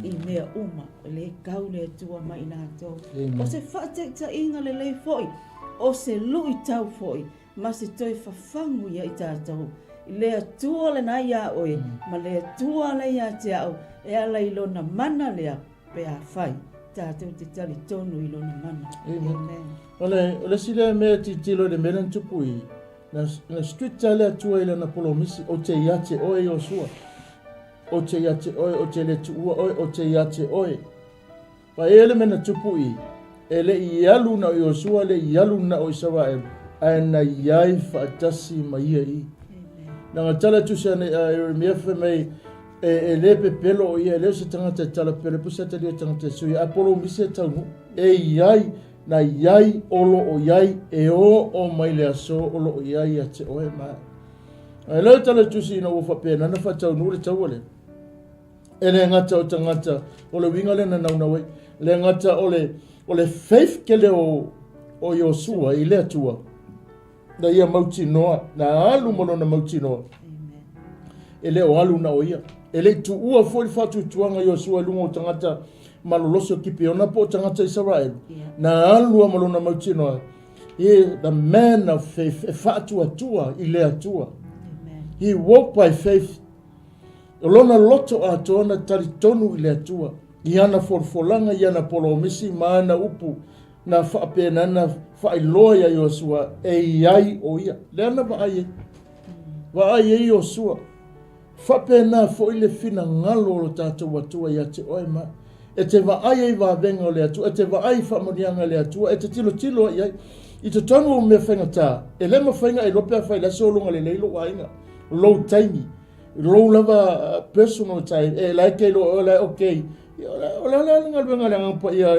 i mea uma, e le kau le Atua mai i latou. Amen. O se faataitaiga lelei foi, o se luitau foi, ma se toe fafagu ia i tatou. I le Atua lena iā oe, ma le Atua lea ia te au, e ala i Lona mana lea, Pe afai, tatou te talitonu i Lona mana. Amen. Amen. O le, o le isi lea mea e tilotilo i le mea lea na tupu i, na, na strict lava le Atua i lana polomisi, ou te ia te oe Iosua. Ou te ia te oe, ou te le tuua oe, ou te ia te oe. Fa e le mea na tupu i, e le i alu na o Iosua, le i alu na o Isaraelu, ae na iai faatasi ma ia i. Na nga tala tusi a Ieremia fai mai, E, e le pepelo o ia, e le o se tagata e tala pepelo, e pusa talia tagata e sui, ae polomisi e taunuu, e iai, na iai o lo o iai, e o o mai le aso o lo o iai ia te oe ma. Ae leo tala tusi ina ua faapena na faataunuu le taua lea. E le gata o tagata, o le uiga lea na naunau ai, le gata o le, o le faith kele o, o Iosua i le Atua, Na ia mautinoa, na alu ma lona mautinoa. E le o alu na o ia. E le i tuua foi le faatuatuaga Iosua i luga o tagata malolosi o Kipeona po o tagata Isaraelu. Na alu lava ma lona mautinoa. He, the man of faith, e faatuatua i le Atua. He walked by faith. O lona loto atoa na talitonu i le Atua, i ana folafolaga, i ana polomisi ma ana upu, na faapena na faailoa iā Iosua e i ai ʻo ia. Lea na vaai ai. Vaai ai Iosua. Faapena foi le finagalo o lo tatou Atua ia te oe ma e te vaai ai i vavega o le Atua, e te vaai i faamanuiaga a le Atua, e te tilotilo ai i ai. I totonu o mea faigata, e le mafai ona e iloa pe afai o le a sologa lelei lou aiga, lou taimi, lou lava personal time, e la e te iloa oe la e okay. O le a le galuega a le Agaga Paia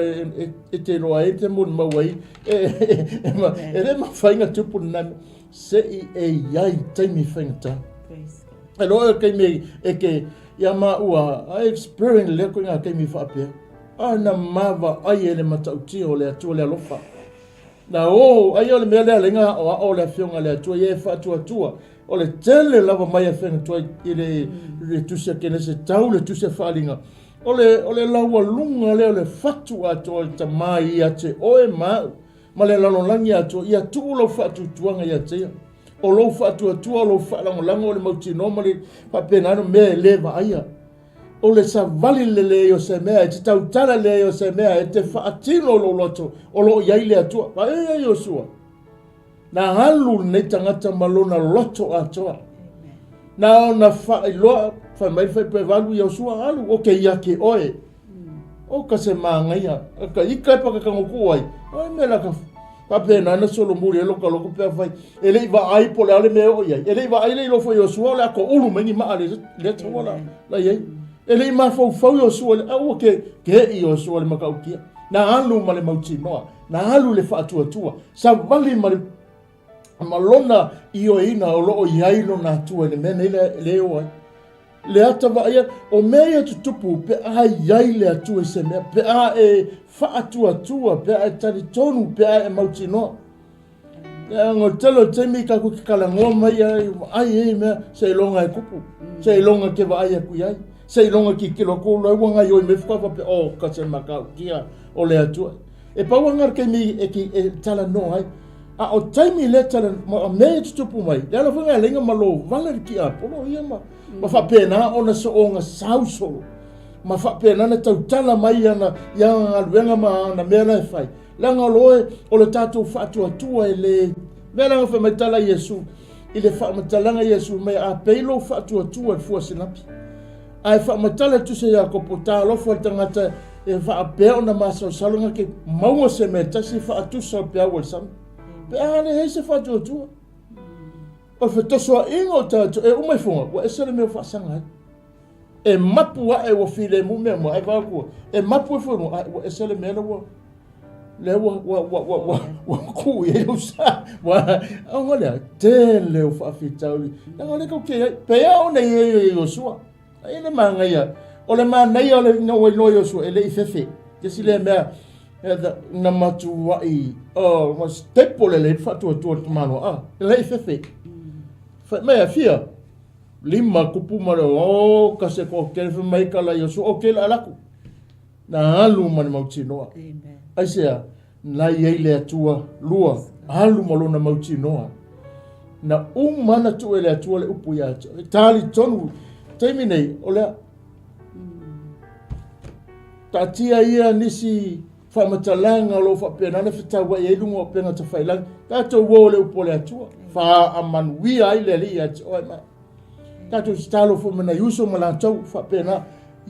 e te iloa ai, e te molimau ai, e le mafai ona tupu lena mea, se i e i ai i taimi faigata. E loa e taimi e ke, ia maua, I experience lea koe ngā taimi faapea. A na mavaai e le matautia o le Atua le alofa. Na o, ai o le mea lea lenga aoao o le Afioga a le Atua ia e faatuatua. O le tele lava mai a fegatuai i le, le tusi a Kenese tau le tusi a Faaaliga, o le, o le laualuga lea o le fatu atoa o le Tama ia te oe ma au, ma le lalolagi atoa, ia tuu lau faatuatuaga ia te ia. O lou faatuatua, o lou faalagolago, o le mautinoa ma le faapena ane mea e le vaaia. O le savali lelei o se mea, e te tautala lelei o se mea, e te faatino lou loto, o lo o i ai le Atua. Vaai ia Iosua, na alu lenei tagata ma lona loto atoa. Na ona faailoa, fai mai le faipaivalu, Iosua, alu, o ke ia ke oe. O ka se magaia, ka ika e pakakagoku ai, ai me la ka faapena na solomuli e loka loko pe afai. E le i vaai po o le a le mea e oo i ai. E le i vaai le iloa foi Iosua o le a toulu mai ni maa le lea taua la, la i ai. E le i mafaufau Iosua i le, a ua ke, ke i Iosua le matautia. Na alu ma le mautinoa, na alu le faatuatua, savali ma le ma lona ioeina o lo o i ai lona Atua i le mea nei le, le o ai. Le ata vaaia, o mea ia tutupu pe a i ai le Atua i se mea, pe a e faatuatua, pe a e talitonu, pe a e mautinoa. Leaga o le tele o le taimi tatou te talanoa mai ai, vaai ai mea, seiloga e tupu, seiloga e te vaai atu i ai, seiloga e tilotilo atu o la ua gaoioi mai faatoa faapea, oh, ka se matautia o le Atua. E pau lava lena o le taimi e, e talanoa ai. A o taimi lea talanoa, ma mea e tutupu mai, le ala foi lena e ala ai ona malo vale le tiapolo ia ma, ma faapena ona soona sau solo, ma faapena ona tautala mai ana, i ana galuega ma ana mea la e fai. Leaga o loe o le tatou faatuatua e le mea leaga fai mai tala Iesu i le faamatalaga Iesu mai a pei lou faatuatua i le fua sinapi. Ae faamatala le tusi a Iakopo, talofa le tagata e faapea ona masalosalo na ke maua se mea tasi faatusa o le peau o le sami. Pe a leai se faatuatua. O le fetosoaina o tatou e uma ifoga ua ese le mea ua faasaga ai. E mapu ae ua filemu mea uma, ae vaai atu, e mapu e foi ae ua ese le mea lea ua lea ua ua ua ua ua ua kuu i ai lou sa. Ua au lea tele o faafitauli. Leaga o lea tou te i ai. Pea ona i ai o Iosua. Ai le manaia. O le manaia o le ina ua iloa Iosua e le i fefe. Tasi lea mea na matuai oh, ma stepo le le faatuatua le tamaloa. Ah, e le i fefe. Fai mai a fia. Lima kupu ma le o ka se ko kele fai mai ka la Iosua o kele alaku. Na alu ma le mautinoa. Aisea, na i ai le Atua lua, alu ma lona mautinoa. Na uma na tuu e le Atua le upu ia te oe. Talitonu, taimi nei, o lea, taatia ia nisi faamatalaga o lo o faapena ona fetauai ai luga o upega tafailagi. Tatou uo le upu o le Atua, faamanuia ai le Alii ia te oe ma. Tatou tatalo foi ma nai uso ma latou faapena,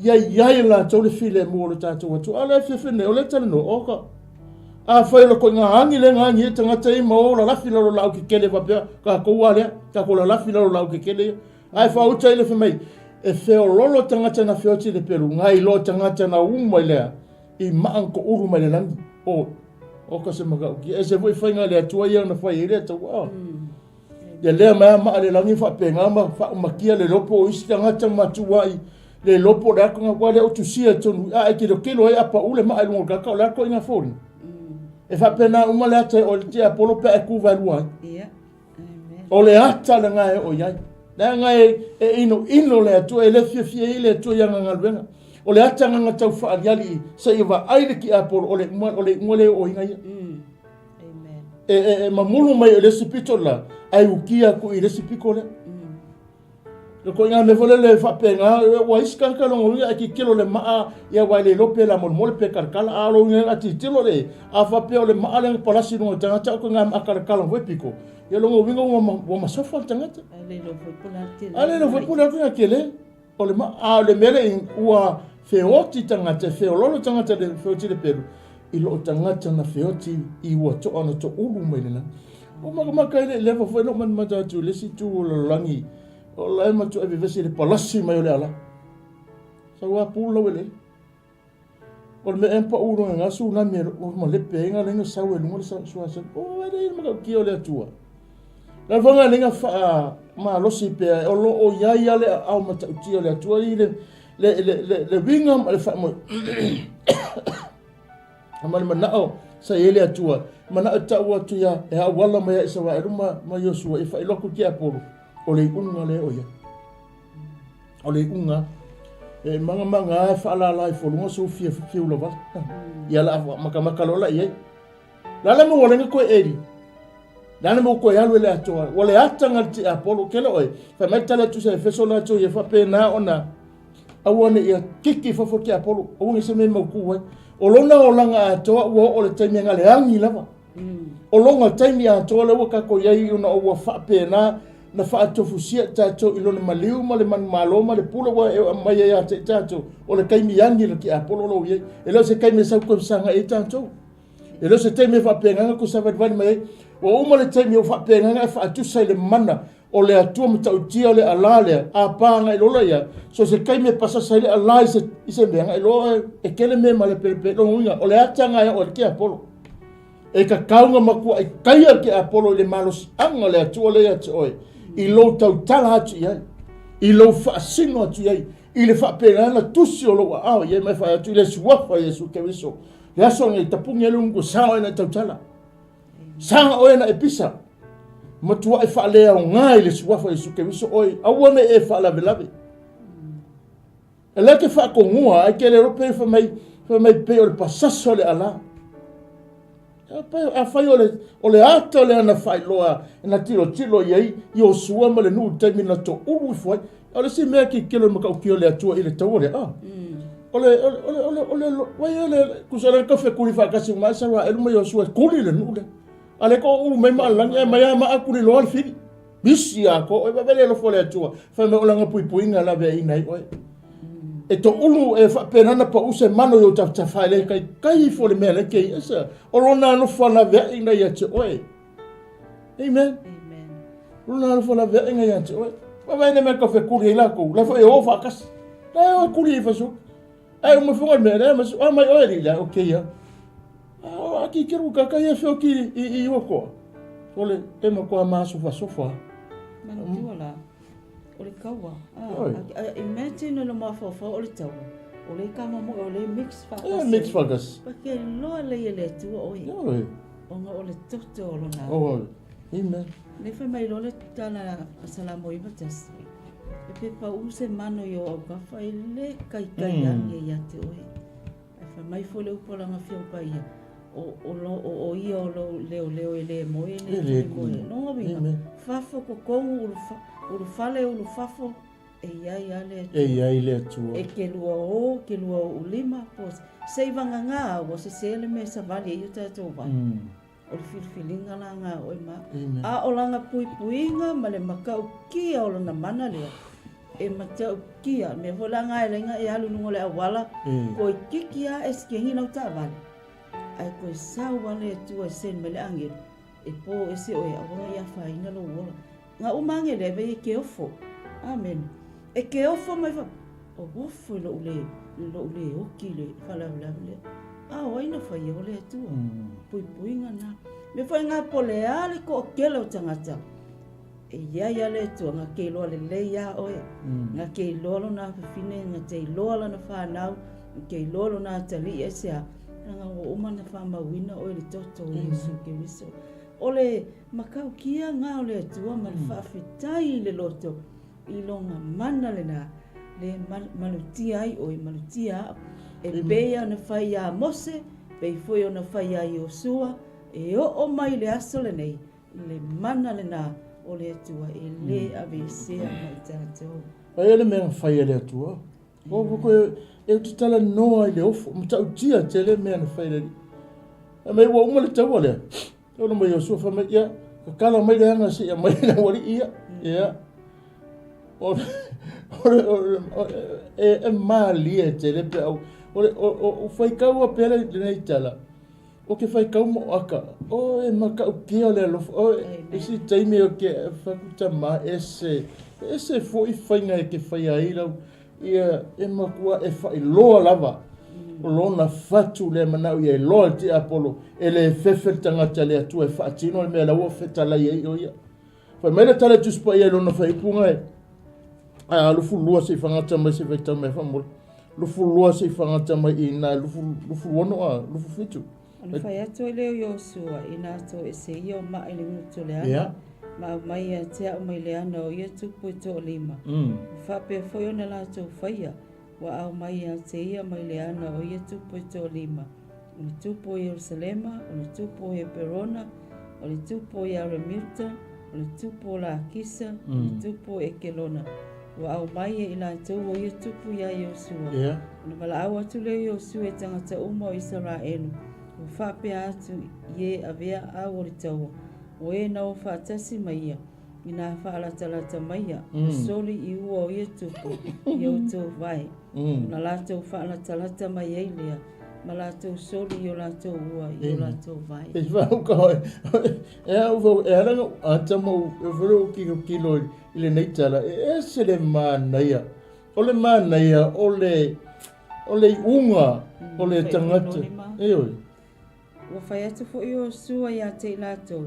ia i ai e latou le filemu o le tatou Atua. A o le afiafi nei, o lea e talanoa, oka. Afai o le koiga agi lea na agi ai tagata ia ma o lalafi lalo laau kekele faapea, tatou a lea, tatou lalafi lalo laau kekele ia. Ae faauta ai le fai mai, e feololo tagata na feoti i le pelu, na iloa tagata na uma i lea, i maa na toulu mai le lagi. O, oka se matautia. Ese foi faiga a le Atua ia na fai ai lea taua. Mm. Ia lea mai a maa le lagi faapena ma faaumatia le lopo o isi tagata ma tuai le lopo le atu ua le o tusia tonu a e tilotilo ai a pau le maa i luga o le tagata o le atu ina foliga. E faapena uma le ata e o le tiapolo pe a e ku vaelua ai. Ia. O le ata lena e oo i ai. Leaga e, e inoino le Atua, e le fiafia ai le Atua i ana galuega. O le ata lena tau faaaliali seia vaai le tiapolo, o le uma, o le iuga lea e ooina ia. E, e, e mamulu mai i le isi pito la, ae ukia atu i le isi pito lea. Le koiga mea foi lele faapena, ua isi tagata lona uiga e tilotilo le maa, ia aua e le iloa pe lamolemole pe kalakala, a o lona uiga a tilotilo le, a faapea o le maa lea na palasi i luga o le tagata, o koiga maa kalakala foi piko, ia lona uiga ua, ua masofa le tagata. A le iloa foi po o le a le tele. A le iloa foi po o le a le tele o le maa. A o le mea lea, ua feoti tagata, e feololo tagata i le feoti le pelu, i loo tagata na feoti i ua toa na toulu mai le lagi. Ua makamaka ai le leva foi lou manumata atu i le isi itu o le lalolagi, o la e matuai vevesi i le palasi mai o le ala. Sau a pulu lau eleele. O le mea ea pau luga nga tsunami e o malepe ai nga lenga sau e luga le suasami. O e le matautia o le Atua. La fanga lenga faa malosi pea o lo o iai a le aao matautia o le Atua i le le le le, le winga ma le faamoe. Ma le manao sa i ai le Atua, manao e tau atu ia e auala mai ia Isaraelu ma, ma Iosua e faailoa atu ki Apolo. O le iuga lea o ia. O le iuga e magamagaā e faalala ifo luga sou fia fiu ulavala. Ia la makamaka loa la i ai. La le mo lenga koe eli. La le mo koe alu ele atoa. Ua le ata nga le tiapolo kele oe. Fai mai tala tu se Efeso la tu ia faapena ona aua ne ia kiki fafo tiapolo. Aua ne se me mau ku ai. O lona olaga atoa ua oo le taimi nga le agi lava. O lona taimi atoa lea ua tatou i ai ona ua faapena na faatofusia i tatou i lona maliu ma le manumalo ma le pule ua e aumai ai ia te i tatou, o le taimi agi le tiapolo lo i ai. E le o se taimi e sau toe fesagai ai tatou. E le o se taimi e faapena na toe savalivali mai ai. Ua uma le taimi o faapena na e faatusa i le mana o le Atua matautia o le alā lea, a pa agai loa la ia, so se taimi e pasasa ai le alā i se, i se mea, agai loa e tele mea e malepelepe. Lona uiga, o le ata lena e oo ai le tiapolo. E tatau ona matuai taia le tiapolo i le malosiaga o le Atua lea ia te oe, i lou tautala atu i ai, i lou faasino atu i ai, i le faapena tusi o lou aao i ai ma e fai atu i le suafa o Iesu Keriso. Le aso lenei, tapuni ai le unuku, sa oe na e tautala. Sa oe na e pisa. Matuai faaleaoga i le suafa o Iesu Keriso oe, aua ne i e faalavelave. E lea ke faatonua ai ke le iloa pe fai mai, fai mai pei o le pasasa o le alā. Afai o le, o le ata lea na faailoa na tilotilo i ai Iosua ma le nuu i le taimi na toulu ifo ai. O le isi mea tilotilo i le matautia o le Atua i le taua lea, ah. O le, o le, o le, o le, o le, vai o le, tusa le kafe kuli faatasi uma ai Isaraelu ma Iosua e kuli le nuu lea. A le toulu mai ma alani, e mai a maa kuli loa le fili. Misi a ko oe, vave le alofa o le Atua, fai mai o lana puipuiga laveaiina ai oe. E toulu e faapena na pau se mano i ou tafatafa e le kaikai ifo le mea le ke esa. O lona alofa laveaiina ia te oe. Amen. Amen. Lona alofa laveaiina ia te oe. Vave le mea kafe kuli ai lakou, la foi e o faatasi. La e o e kuli i fasu. Ai uma fonga le mea, le masu, a mai oe li la, okay ia. A o a ki keru ka kai e feo ki i i o O le e ma koa ma sofa sofa. Manatua la, o le kaua. Ah, imagine lo mafaufau o le taua. O le kama mo o le mix faatasi. E mix faatasi. Pa ke loa le ia le Atua oe. Oi. Ona o le toto o lona. Oi. Amen. Le fai mai loa le tala a Salamo 91. E pe pau se mano i o aukafa e le kaikai age ia te oe. Ae fai mai foi le upu a lana afioga ia, o, o, lo, o, o ia o lou leoleo e le moe, e le, le moe. Lona uiga, fafo totonu, ulu, ulu fale, ulu fafo, e i ai lava le Atua. E i ai le Atua. E ke lua o, ke lua o ulima, po, se i vagagā ua sesē le mea e savali ai o tatou vai. O le filifiliga la nga oe ma. A o lana puipuiga ma le matautia o lona mana lea, e matautia. Mea foi la nga e laina e alu i luga o le auala, koe kiki a e sikegi lau taavale, ae koe sau lava le Atua e send mai le agelu, e po ese oe aua ne i afaina lou ola. Nga uma agelu e ave e ke ofo. Amene. E ke ofo mai fa, o ofo i lou le, lou le oki le faalavelave lea. A o ai na faia o le Atua. Puipuiga na. Mea foi nga po le a le toatele o tagata. E i ai a le Atua nga ke iloa lelei ia oe. Nga ke iloa lona afafine, nga te iloa lana whanau, nga ke iloa lona atalii e se a. Nga ua uma na whamauina oe le toto o Iesu Keriso. O le matautia nga o le Atua ma le faafetai i le loto i lona mana lena le malutia ai oe, malutia au. E pei ona fai iā Mose, pei foi ona fai iā Iosua, e oo mai le aso lenei, le mana lena o le Atua e lē aveesea ma i tatou. Aia le mea na fai e le Atua. O koe e te talanoa i le ofo, matautia tele mea na fai e le Alii. Fai mai ua uma le taua lea. Ona mai Iosua fai mai, ia, kakala mai le aga seia mai le aualii ia. Ia. O, o, o, e, e malie tele pe au. O, o, o, o faikau pea lenei tala. O ke faikau mo aka. O e matautia le alofa. O e isi taimi o ke whakuta ma ese. Ese foi whainga e ke whai ai lau. Ia e matua e faailoa lava o lona fatu lea manao ia e loa le tiapolo e le fefe le tagata le Atua e faatino le mea la ua fetalai ai o ia. Fai mai le tala e Tusi Paia i lona faaiupuga e a 22 se i fagata mai se i faitau mai faamole. 22 se i fagata mai i na 26 a 27. Ona fai atu ai lea o Iosua, Ina toesē ia o maa i le gutu o le ana, Ma aumai ia te au mai le ana o ia tupu e toalima. Ua faapea foi ona latou faia, ua aumai ia te ia mai le ana o ia tupu e toalima, o le tupu o Ierusalema, o le tupu o Heperona, o le tupu o Iaremuta, o le tupu o Lakisa, o le tupu o Ekelona. Ua aumai e i latou o ia tupu iā Iosua. Ona valaau atu lea o Iosua i tagata uma o Isaraelu, ua faapea atu i e avea aau o le taua, o e na o faatasi ma ia, ina faalatalata maia, ma soli i ua o ia tupu i outou vae, ona latou faalatalata mai ai lea, ma latou soli i o latou ua i o latou vae. E whauka hoi. E au fau, e ala ngau ata mau, e whare o kilo kilo i lenei tala, e ese le manaia. O le manaia, o le, o le iuga, o le tagata. E oi. Ua fai atu foi Iosua ia te i latou,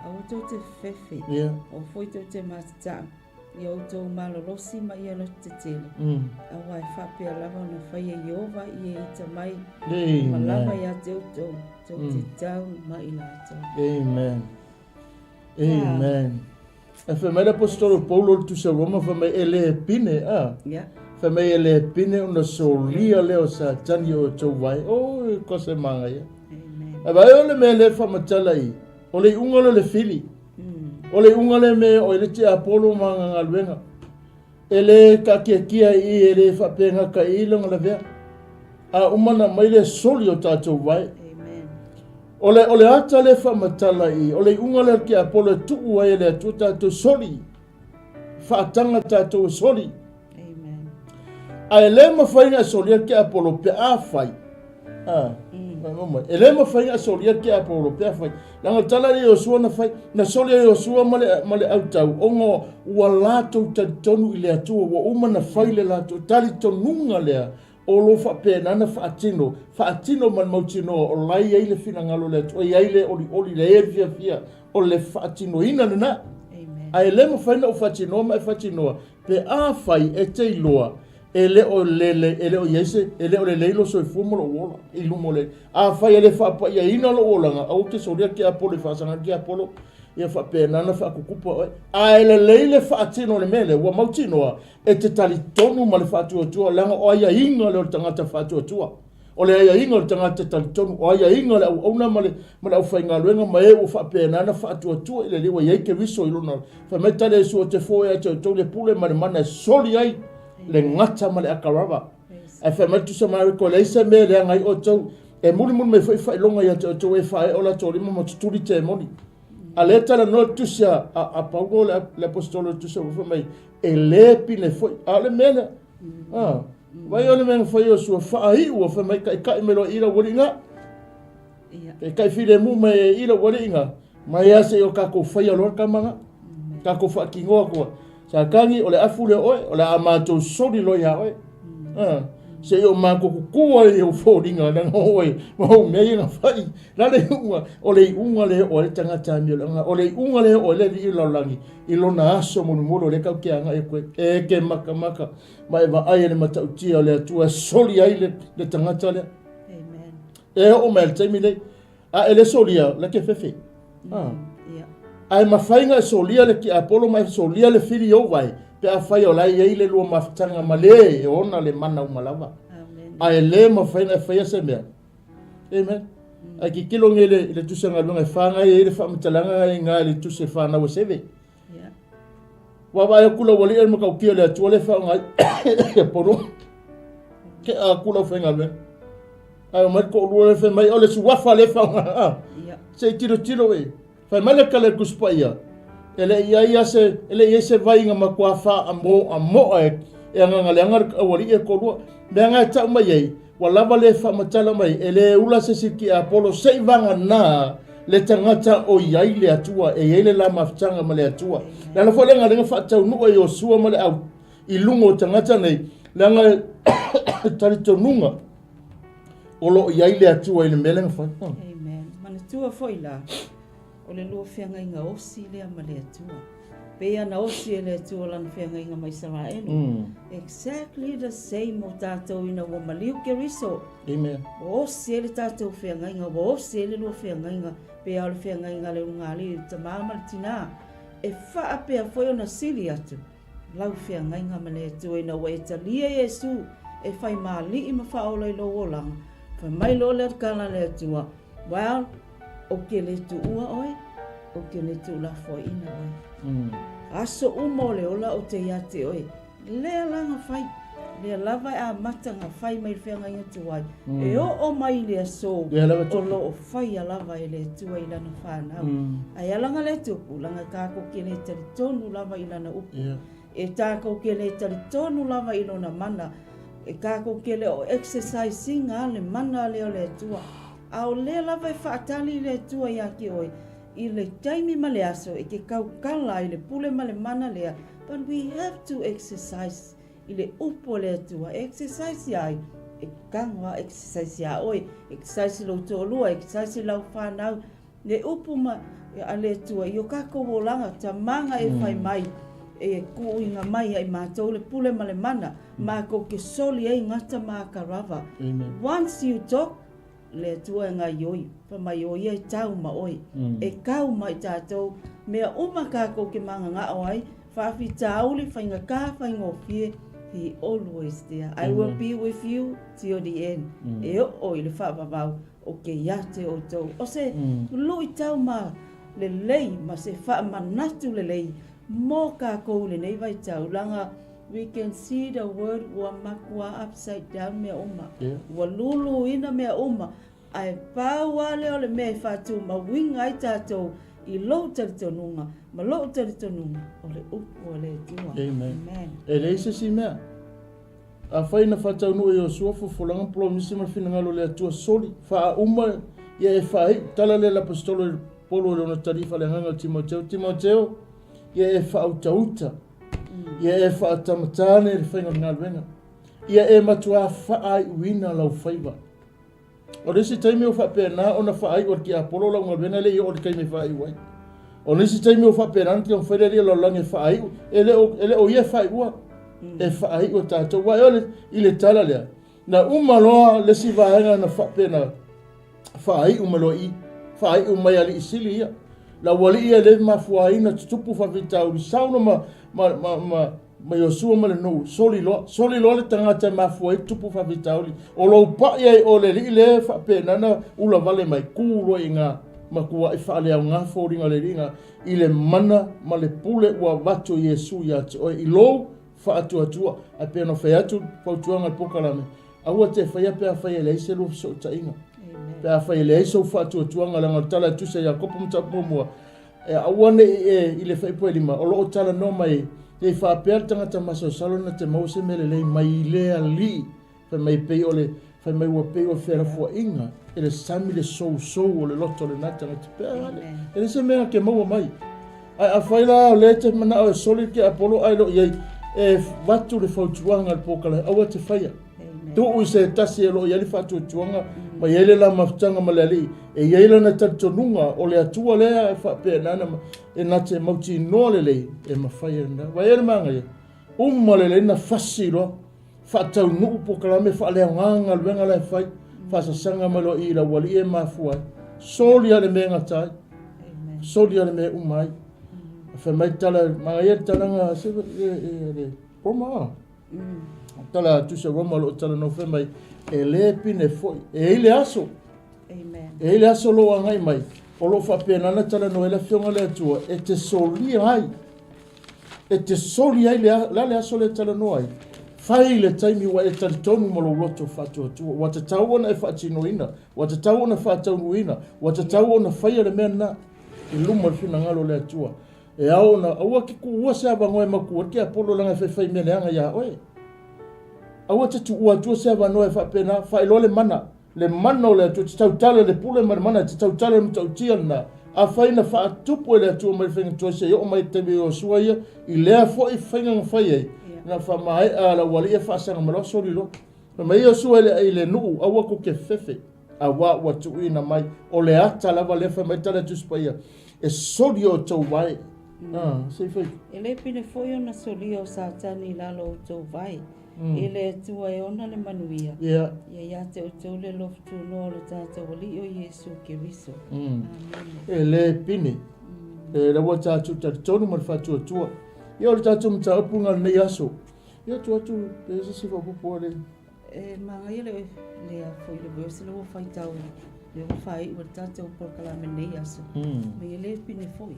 Aua tou te fefefe, aua foi tou te matataa, ia outou malolosi ma ia loto tetele, aua e faapea lava ona faia Ieova i e ita mai ma lava ia te outou, tou te tau ma i latou. Amen. Amen. E fai mai le apostolo Paulo le tusi a Roma fai mai e le pine a. Yeah. Fai mai e le pine ona solia lea o Satani o outou vae. Oi, ko se magaia. Amen. A vai o le mea le faamatala i, o le iuga lea o le fili. O le iuga lea me o le tiapolo ma galuega. E le taatiatia i i, e le faapegata i i lona lavea. A uma ona aumai le soli o tatou vae. O le, o le ata lea faamatala i, o le iuga lea o le tiapolo e tuu ai e le Atua tatou soli. Faataga tatou e soli. Ae le mafai ona e solia le tiapolo pe afai. Ah, mm. E le mafai ona solia le tiapolo pe afai. Leaga o le tala lea Iosua na fai, na soli e Iosua ma le, ma le autau, ona ua latou talitonu i le Atua, ua uma na fai le latou talitonuga lea, o lo faapena na faatino, faatino ma le mautinoa o la e i ai le finagalo o le Atua, e i ai le olioli, e i ai le fiafia o le faatinoina lena. Ae le mafai ona ou faatinoa ma e faatinoa, pe afai e te iloa e le o lele, e le o i ai se, e le o lelei lou soifua ma lou ola i luma o le. Afai e le faapaiaina lou olaga, aua e te solia tiapolo i faasaga tiapolo, ia faapena ona faakukupa oe. Ae lelei le faatino o le mea lea, ua mautinoa e te talitonu ma le faatuatua, leaga o aiaiga lea o le tagata faatuatua. O le aiaiga o le tagata talitonu, o aiaiga o le auauna ma le, ma le aufaigaluega ma e ua faapena ona faatuatua i le Alii ua i ai Keriso i lona. Fai mai tala Iesu, Ou te foe ia te outou le pule ma le mana e soli ai le gata ma le akarava. Ae fai mai le Tusi a Mareko, E leai se mea e leaga ai outou, e mulimuli mai foi faailoga ia te outou e faaee o latou lima ma tutuli temoni. A lea e talanoa le Tusi a, a, a Paulo le, le Aposetolo i le Tusi a fai mai, e le pine foi. A o le mea lea. Ah. Vai o le mea na fai Iosua, faaiu, fai mai taitai mai loa i lau alii Taitai filemu mai i lau alii Mai lava seia o tatou faia loa le tama na. Tatou faatinoa atua. Satani, o le afu lea o oe, o le a matou soli loa ia oe. Seia o matou tutu ai i ou foliga, leaga o oe, ma ou mea ia na fai. La le iuga, o le iuga lea o ai le tagata amio le o le iuga lea o ai le alii o le lalolagi, i lona aso mulimuli o lea tatou te agai atu ai. E te makamaka ma e vaai i le matautia o le Atua e soli ai le, le tagata lea. Amen. E oo mai le taimi nei. A e le solia, la ke fefe. Ah. Yeah. Ae mafai na e solia le tiapolo ma e solia le fili ou vai, pe afai o la e i ai le lua mafutaga ma le e ona le mana uma lava. Amen. Ae le mafai na e faia se mea. Amen. Ae tilotilo nei i le tusi a galuega e whangai ai le faamatalaga i ngā le tusi e whanau e seve. Yeah. Vaavaai atu lau alii e le matautia o le Atua lea e faaaoga ai e Paulo. Ke a atu lau faigaluega. Ae omai le toalua lea fai mai, o le suafa lea e faaaoga. Ah. Yeah. Se i tilotilo e. Fai mai le tala i le Tusi Paia, e le i ai se, e le i ai se vai na matua faamoamoa e, e agaga leaga le aualii e toalua. Mea na e tau mai ai, ua lava le faamatala mai, e le ula se isi tiapolo seivaga le tagata o i ai le Atua, e i ai le la mafutaga ma le Atua. Le ala foi lea na faataunuu e Iosua ma le au i luga o tagata nei, leaga e talitonuga o lo o i ai le Atua i le mea lea na fai. Amen. Manatua foi la, o le lua feagaiga osi lea ma le Atua. Pei ana osi e le Atua lana feagaiga ma Isaraelu. Exactly the same mo tatou ina ua maliu Keriso. Amen. Ua osi ai le tatou feagaiga, ua osi ai le lua feagaiga, pei lava o le feagaiga a le ulugalii, le tamā ma le tinā. E faapea foi ona sili atu lau feagaiga ma le Atua ina ua e talia Iesu e fai ma Alii ma Faaola i lou olaga. Fai mai loa le tala a le Atua, Well, ou te le tuua oe, ou te le tuulafoaiina oe. Aso uma o le ola ou te ia te oe. Lea la na fai, lea lava e amata na fai mai le feagaiga tuai, e oo mai i le aso o lo o faia lava e le Atua i lana fanau. Ae ala na le tupu, leaga e tatou te le talitonu lava i lana upu. E tatou te le talitonu lava i lona mana. E tatou te le o exercise ina le mana lea o le Atua. A o lea lava e faatali le Atua ia te oe, i le taimi ma le aso e te tautala ai le pule ma le mana lea, but we have to exercise i le upu a le Atua. E exercise ia ai? E tago lava exercise ia oe, exercise i lou toalua, exercise i lau fanau, le upu ma a le Atua i o tatou olaga, tamaga e fai mai, e tuuina mai ia i matou le pule ma le mana, matou te soli ai gata ma akarava. Once you talk, Le Atua e gaioi, fai mai o ia e tau ma oe, e kau ma i tatou, mea uma kakou ke mangangao ai, faafitauli, faigata, faigofie, He always there. I will be with you till the end. E oo i le faavavau o ke ia te outou. O se luitau ma lelei ma se faamanatu lelei mo kakou i lenei vaitau, leaga We can see the world ua matua upside down mea uma. Ua luluina mea uma. Ae pau lava lea o le mea e faatumauina ai tatou i lou talitonuga ma lou talitonuga o le upu a le Atua. Amen. Amen. E leai se isi mea. Afai na faataunuu e Iosua folafolaga ma polomisi ma le finagalo o le Atua soli, faauma ia e faaiu. Tala lea a le Aposetolo Polo i lona tali faaleagaga i Timoteo, Timoteo, ia e faautauta Ia e faatamatane le faiga o le galuega. Ia e matuā faaiuina lau faiva. O le isi taimi o faapena ona faaiu e le tiapolo lau galuega e le i oo i le taimi e faaiu ai. O le isi taimi o faapena ona taumafai le alii o le lalolagi e faaiu, e le o, e le o ia e faaiua, e faaiu e tatou. Aua e ole i le tala lea, na uma loa le isi vaega na faapena, faaiu mai loa i, faaiu mai alii sili ia. Le aualii ia le mafuaina tutupu faafitauli sauno ma, ma, ma, ma, ma Iosua ma le nuu, soli loa, soli loa le tagata e mafua ai tupu faafitauli. O lou pai ai o le alii le faapena na ula vale mai, ku loa i ngā matuai faaleaoga foliga le alii ngā, i le mana ma le pule ua avatu e Iesu ia te oe, i lou faatuatua. Ae pei ona fai atu fautuaga i le polokalame, Aua te faia pe afai e leai se lua fesootaiga. Pe afai e leai sou faatuatuaga, leaga o le tala e tusa Iakopo mataupu muamua, e aua ne i e i le faipuelima, o lo o talanoa mai, nei faapea le tagata masalosalo na te maua se mea lelei mai i le Alii, fai mai pei o le, fai mai ua pei o le felafuaiga e le sami le sousou o le loto o lena tagata. Pe a le, e leai se mea na te maua mai. Ae afai la o lea e te manao e soli le tiapolo ae le o i ai, e avatu le fautuaga a le polokalame, aua e te faia. Tuu i se tasi o lo o i ai le faatuatuaga ma i ai le la mafutaga ma le Alii, e i ai lana talitonuga o le Atua lea e faapena na e na te mautinoa lelei e mafai e lena. Vaai le manaia, uma lelei na fasi loa, faataunuu polokalame faaleaoga galuega la e fai, faasasaga mai loa i i le aualii e mafua ai. Soli lava le mea e gata ai. Soli lava le mea e uma ai. Fai mai le tala, manaia le talaga, se le Roma. Tala tusa Roma o lo o talanoa fai mai, e le pine foi, e i ai le aso. Amen. E i ai le aso o lo o agai mai, o lo o faapena ona talanoa ai le Afioga a le Atua, e te solia ai, e te soli ai le, le a le aso lea e talanoa ai? Fai le taimi ua e talitonu ma lou loto faatuatua, ua tatau ona e faatinoina, ua tatau ona faataunuuina, ua tatau ona faia le mea lena i luma o le finagalo o le Atua. E ao ona, aua te tuua se avanoa e matua ai le tiapolo leaga e faifai mea leaga ia oe. Aua te tuua atua se avanoa e faapena, faailoa le mana, le mana o le Atua, te tautala i le pule ma le mana, te tautala i le matautia lena. Afai na faatupu e le Atua mai le faiga tuai seia oo mai i le taimi o Iosua ia, i lea foi faiga na fai ai, na faamaea lau alii e faasaga mai loa soli loa. Fai mai Iosua i le nuu, aua tou te fefe. Auā ua tuuina mai, o le ata lava lea fai mai tala Tusi Paia, e soli outou vae. Ah, se i fai. E le pine foi ona solia o Satani i lalo o outou vae, e le Atua e ona le manuia, Ia. Ia ia te outou le alofa tunoa o lo tatou Alii o Iesu Keriso. Amene. E le pine. E la ua tatou talitonu ma le faatuatua. Ia o le tatou mataupu lena i lenei aso. Ia tuu atu pe i ai se isi faaopoopo a le. E manaia le le a foi le verse lea ua faitau lea ua faaiu ai le tatou polokalame i lenei aso. Ma e le pine foi.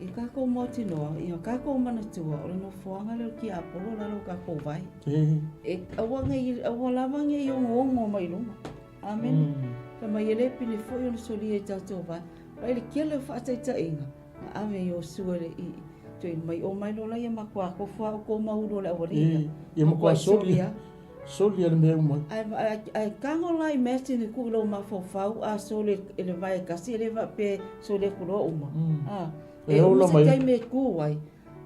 I tatou mautinoa, ia tatou manatua o le nofoaga lea o le tiapolo lalo o tatou vae. E aua nei, aua lava nei ogoogo mai luga. Amene. Fai mai e le pine foi ona solia i tatou vae. A i le tele o faataitaiga, na ave Iosua i le i toe mai o mai lola ia matua tofu a outou ma ulu o le aualii ia. Ia matua soli soli le mea uma. Ae tago la imagine e tuu i lou mafaufau a soli e le vae e tasi e le faapea e soli atu loa uma. E uma se taimi e tu ai.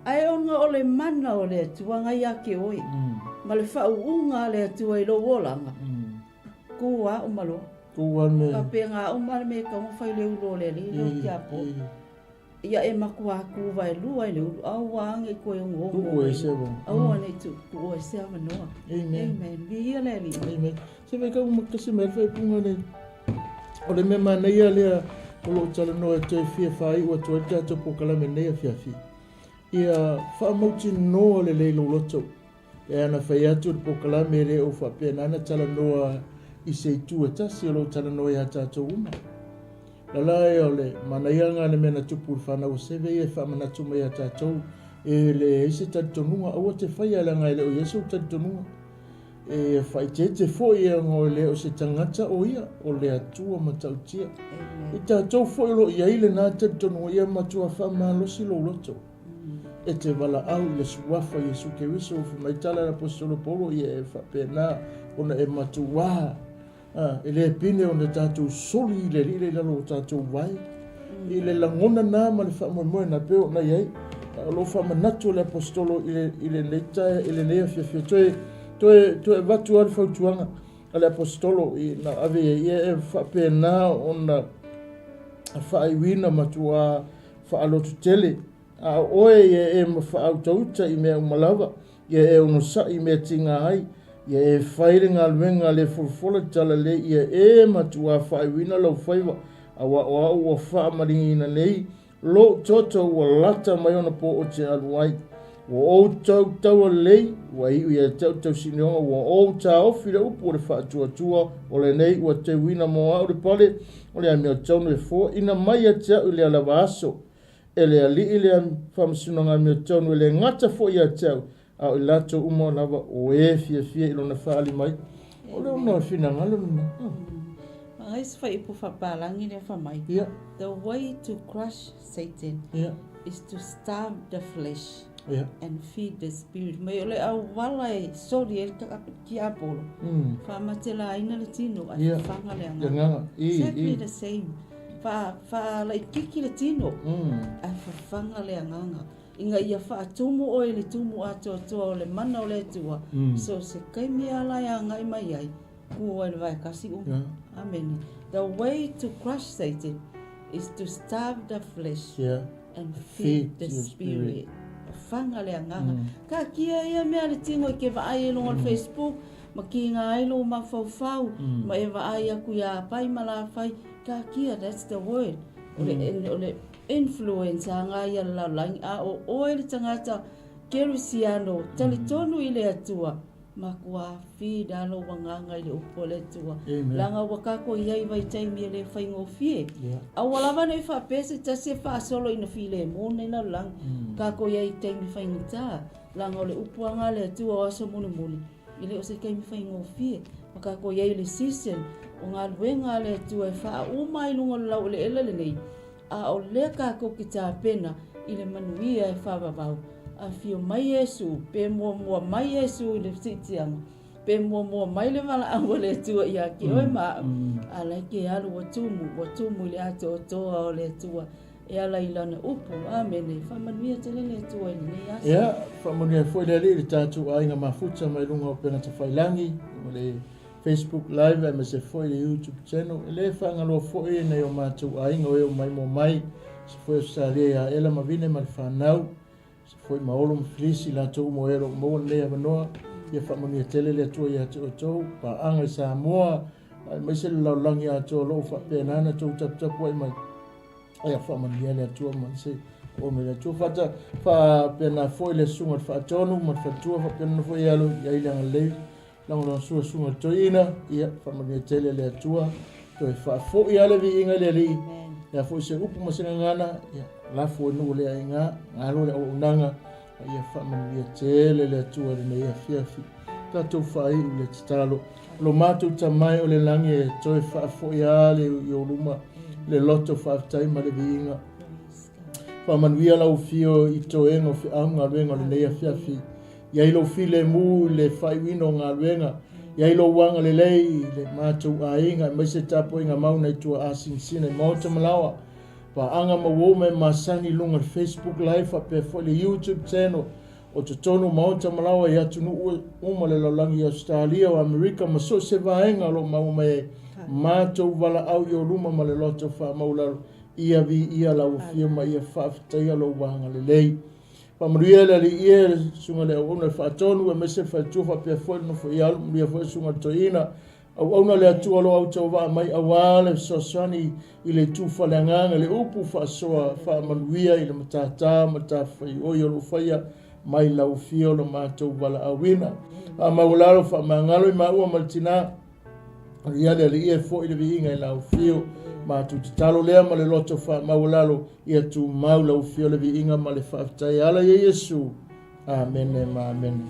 Ae ona o le mana o le Atua na ia te oe ma le faauuga a le Atua i lou olaga, tu a uma loa. Tu a le mea. Faapena uma le mea e tatau ona fai i le ulu o le alii lea o tiapo. Ia e matua tu vaelua i le ulu, aua ne i toe ogoogo mai. Aua ne i tuua i se avanoa. Amen. Amen. Viia le Alii. Amen. Se vaitau ma kasi mai le faaipuga nei. O le mea manaia lea o loo talanoa e toe fia faaiu atu ai le tatou polokalame nei afiafi. Ia faamautinoa lelei lou loto. E ana fai atu le polokalame e le o faapena ona talanoa i se itu e tasi o lo o talanoa iā tatou uma. Lala e o le manaia lena le mea na tupu i le fanau a Seve ia e faamanatu mai iā tatou e leai se talitonuga aua te faia leaga e le o i ai sou talitonuga. E faaeteete foi ona e le o se tagata o ia, o le Atua matautia. I tatou foi o lo o i ai lena talitonuga ia matua faamalosi lou loto. E te valaau i le Suafa Iesu Keriso, fai mai tala a le Aposetolo Paulo, ia e faapena ona e matuā, e le pine ona tatou soli i le Alii i lalo o tatou vae. I le lagona na ma le faamoemoe na pei ona i ai, o lo o faamanatu le Aposetolo i lenei taea, i lenei afiafi, toe, toe, toe avatu lava le fautuaga a le Aposetolo i na ave i ai, ia e faapena ona faaiuina matuā faalototele, a o oe ia e faautauta i mea uma lava, ia e onosai i mea tiga ai, ia e fai le galuega a le folafola talalelei, ia e matuā faaiuina lou faiva, aua o au ua faamaligiina nei lou toto ua lata mai ona po ou te alu ai. Ua ou tautaua lelei, ua iu ia te au tausinioga, ua ou taofi le upu o le faatuatua, o lenei ua teuina mo au le pale o le amiotonu e foaina mai ia te au i lea lava aso. E le Alii le faamasinoga amiotonu e le gata foi ia te au, a o i latou uma lava o e fiafia i lona faaali mai. O le ona finagalo lena. Ai se faaiupu faapalagi lea fai mai. Yeah. The way to crush Satan yeah. is to starve the flesh yeah. and feed the spirit. Mai o le auala e soli ai le tiapolo. Faamatelaina le tino ae Yeah. fafaga le Le agaga. agaga. I, Exactly i. the same. Fa faalaititi le tino ae fafaga le agaga. Ina ia faatumu oe i le tumu atoatoa o le mana o le Atua, so se taimi ala e agai mai ai, ku ai le vae tasi uma. Yeah. Amene. The way to crush Satan is to starve the flesh Yeah. and Feed feed the your spirit. spirit. Fafaga le agaga. Ka kia ia mea le tino e ke vaai e luga o le Facebook, ma kiga ai lou mafaufau, ma e vaai aku iā pai ma lafai, ka kia, that's the word. O le, o le influence aga ia le lalolagi, a o oe le tagata kerisiano, talitonu i le Atua, matua feed a lou agaga i le upu a le Atua. Amen. Leaga ua tatou i ai vaitaimi e le faigofie. Yeah. Aua lava nei faapea se tasi e faasolo ina filemu nei lalolagi. Tatou i ai i taimi faigata, leaga o le upu aga a le Atua o aso mulimuli, e le o se taimi faigofie. Ma tatou i ai i le season o galuega a le Atua e faauma ai luga o le laueleele lenei, a o lea tatou te tapena i le manuia e faavavau. Afio mai Iesu, pe muamua mai Iesu i le siitiaga, pe muamua mai le valaau a le Atua ia te oe ma au, a la e ke alu ua tumu, ua tumu i le atoatoa o le Atua e ala i lana upu. Amene. Faamanuia tele le Atua i lenei aso. Ia, faamanuia foi le Alii i le tatou aiga mafuta mai luga o upega tafailagi, o le Facebook Live aemaise foi le YouTube channel. E le faagaloa foi nai o matou aiga o e o mai mo mai, se foi Australia ia Ela ma Vine ma le fanau, se foi ma Olo ma Filisi, latou uma o e o lo o maua lenei avanoa. Ia faamanuia tele le Atua ia te outou, paaga i Samoa, aemaise le lalolagi atoa o lo o faapena ona outou taputapuai mai. Ia faamanuia le Atua ma se o le Atua fata faapena foi le susuga i le faatonu ma le faletua faapena foi alo i ai le agalelei lagolagosua susuga i le toeaina. Ia faamanuia tele le Atua toe faafoi lava le viiga i le Alii. Ia foi se upu ma se gagana, ia lafo i nuu le aiga galo le auaunaga, a ia faamanuia tele le Atua i lenei afiafi. Tatou faaiu le tatalo. Lo matou Tama e o le lagi e toe faafoi lava le i ou luma le loto faafetai ma le viiga. Faamanuia lau afio i toega o feau ma galuega o lenei afiafi. I ai lou filemu i le faaiuina o galuega. I ai lou agalelei i le matou aiga aemaise tapuaiga mau nai tua asinasina i maota ma laoa. Paaga ma uo ma e masani i luga o le Facebook Live faapea foi le YouTube channel o totonu o maota ma laoa i atunuu uma o le lalolagi i Ausetalia, o Amerika ma so o se vaega o lo o maua mai ai matou valaau i ou luma ma le loto faamaualalo. Ia viia lau afio ma ia faafetaia lou agalelei. Faamanuia le Alii e, le Susuga i le Auauna i le Faatonu, aemaise le Faletua faapea foi le nofo i alo, manuia foi le Susuga i le Toeaina. Auauna le Atua o lo o autauvaa mai aua le fesoasoani i le itu faaleagaga, le upu faasoa faamanuia i le matata ma le tafafaioi o lo o faia mai lau afio lo matou valaauina. Faamaualalo, faamagalo i maua ma le tina. Ia le Alii e foi le viiga i lau afio. Matou tatalo lea ma le loto faamaualalo, ia tumau lau afio le viiga ma le faafetai e ala ia Iesu. Amene ma amene.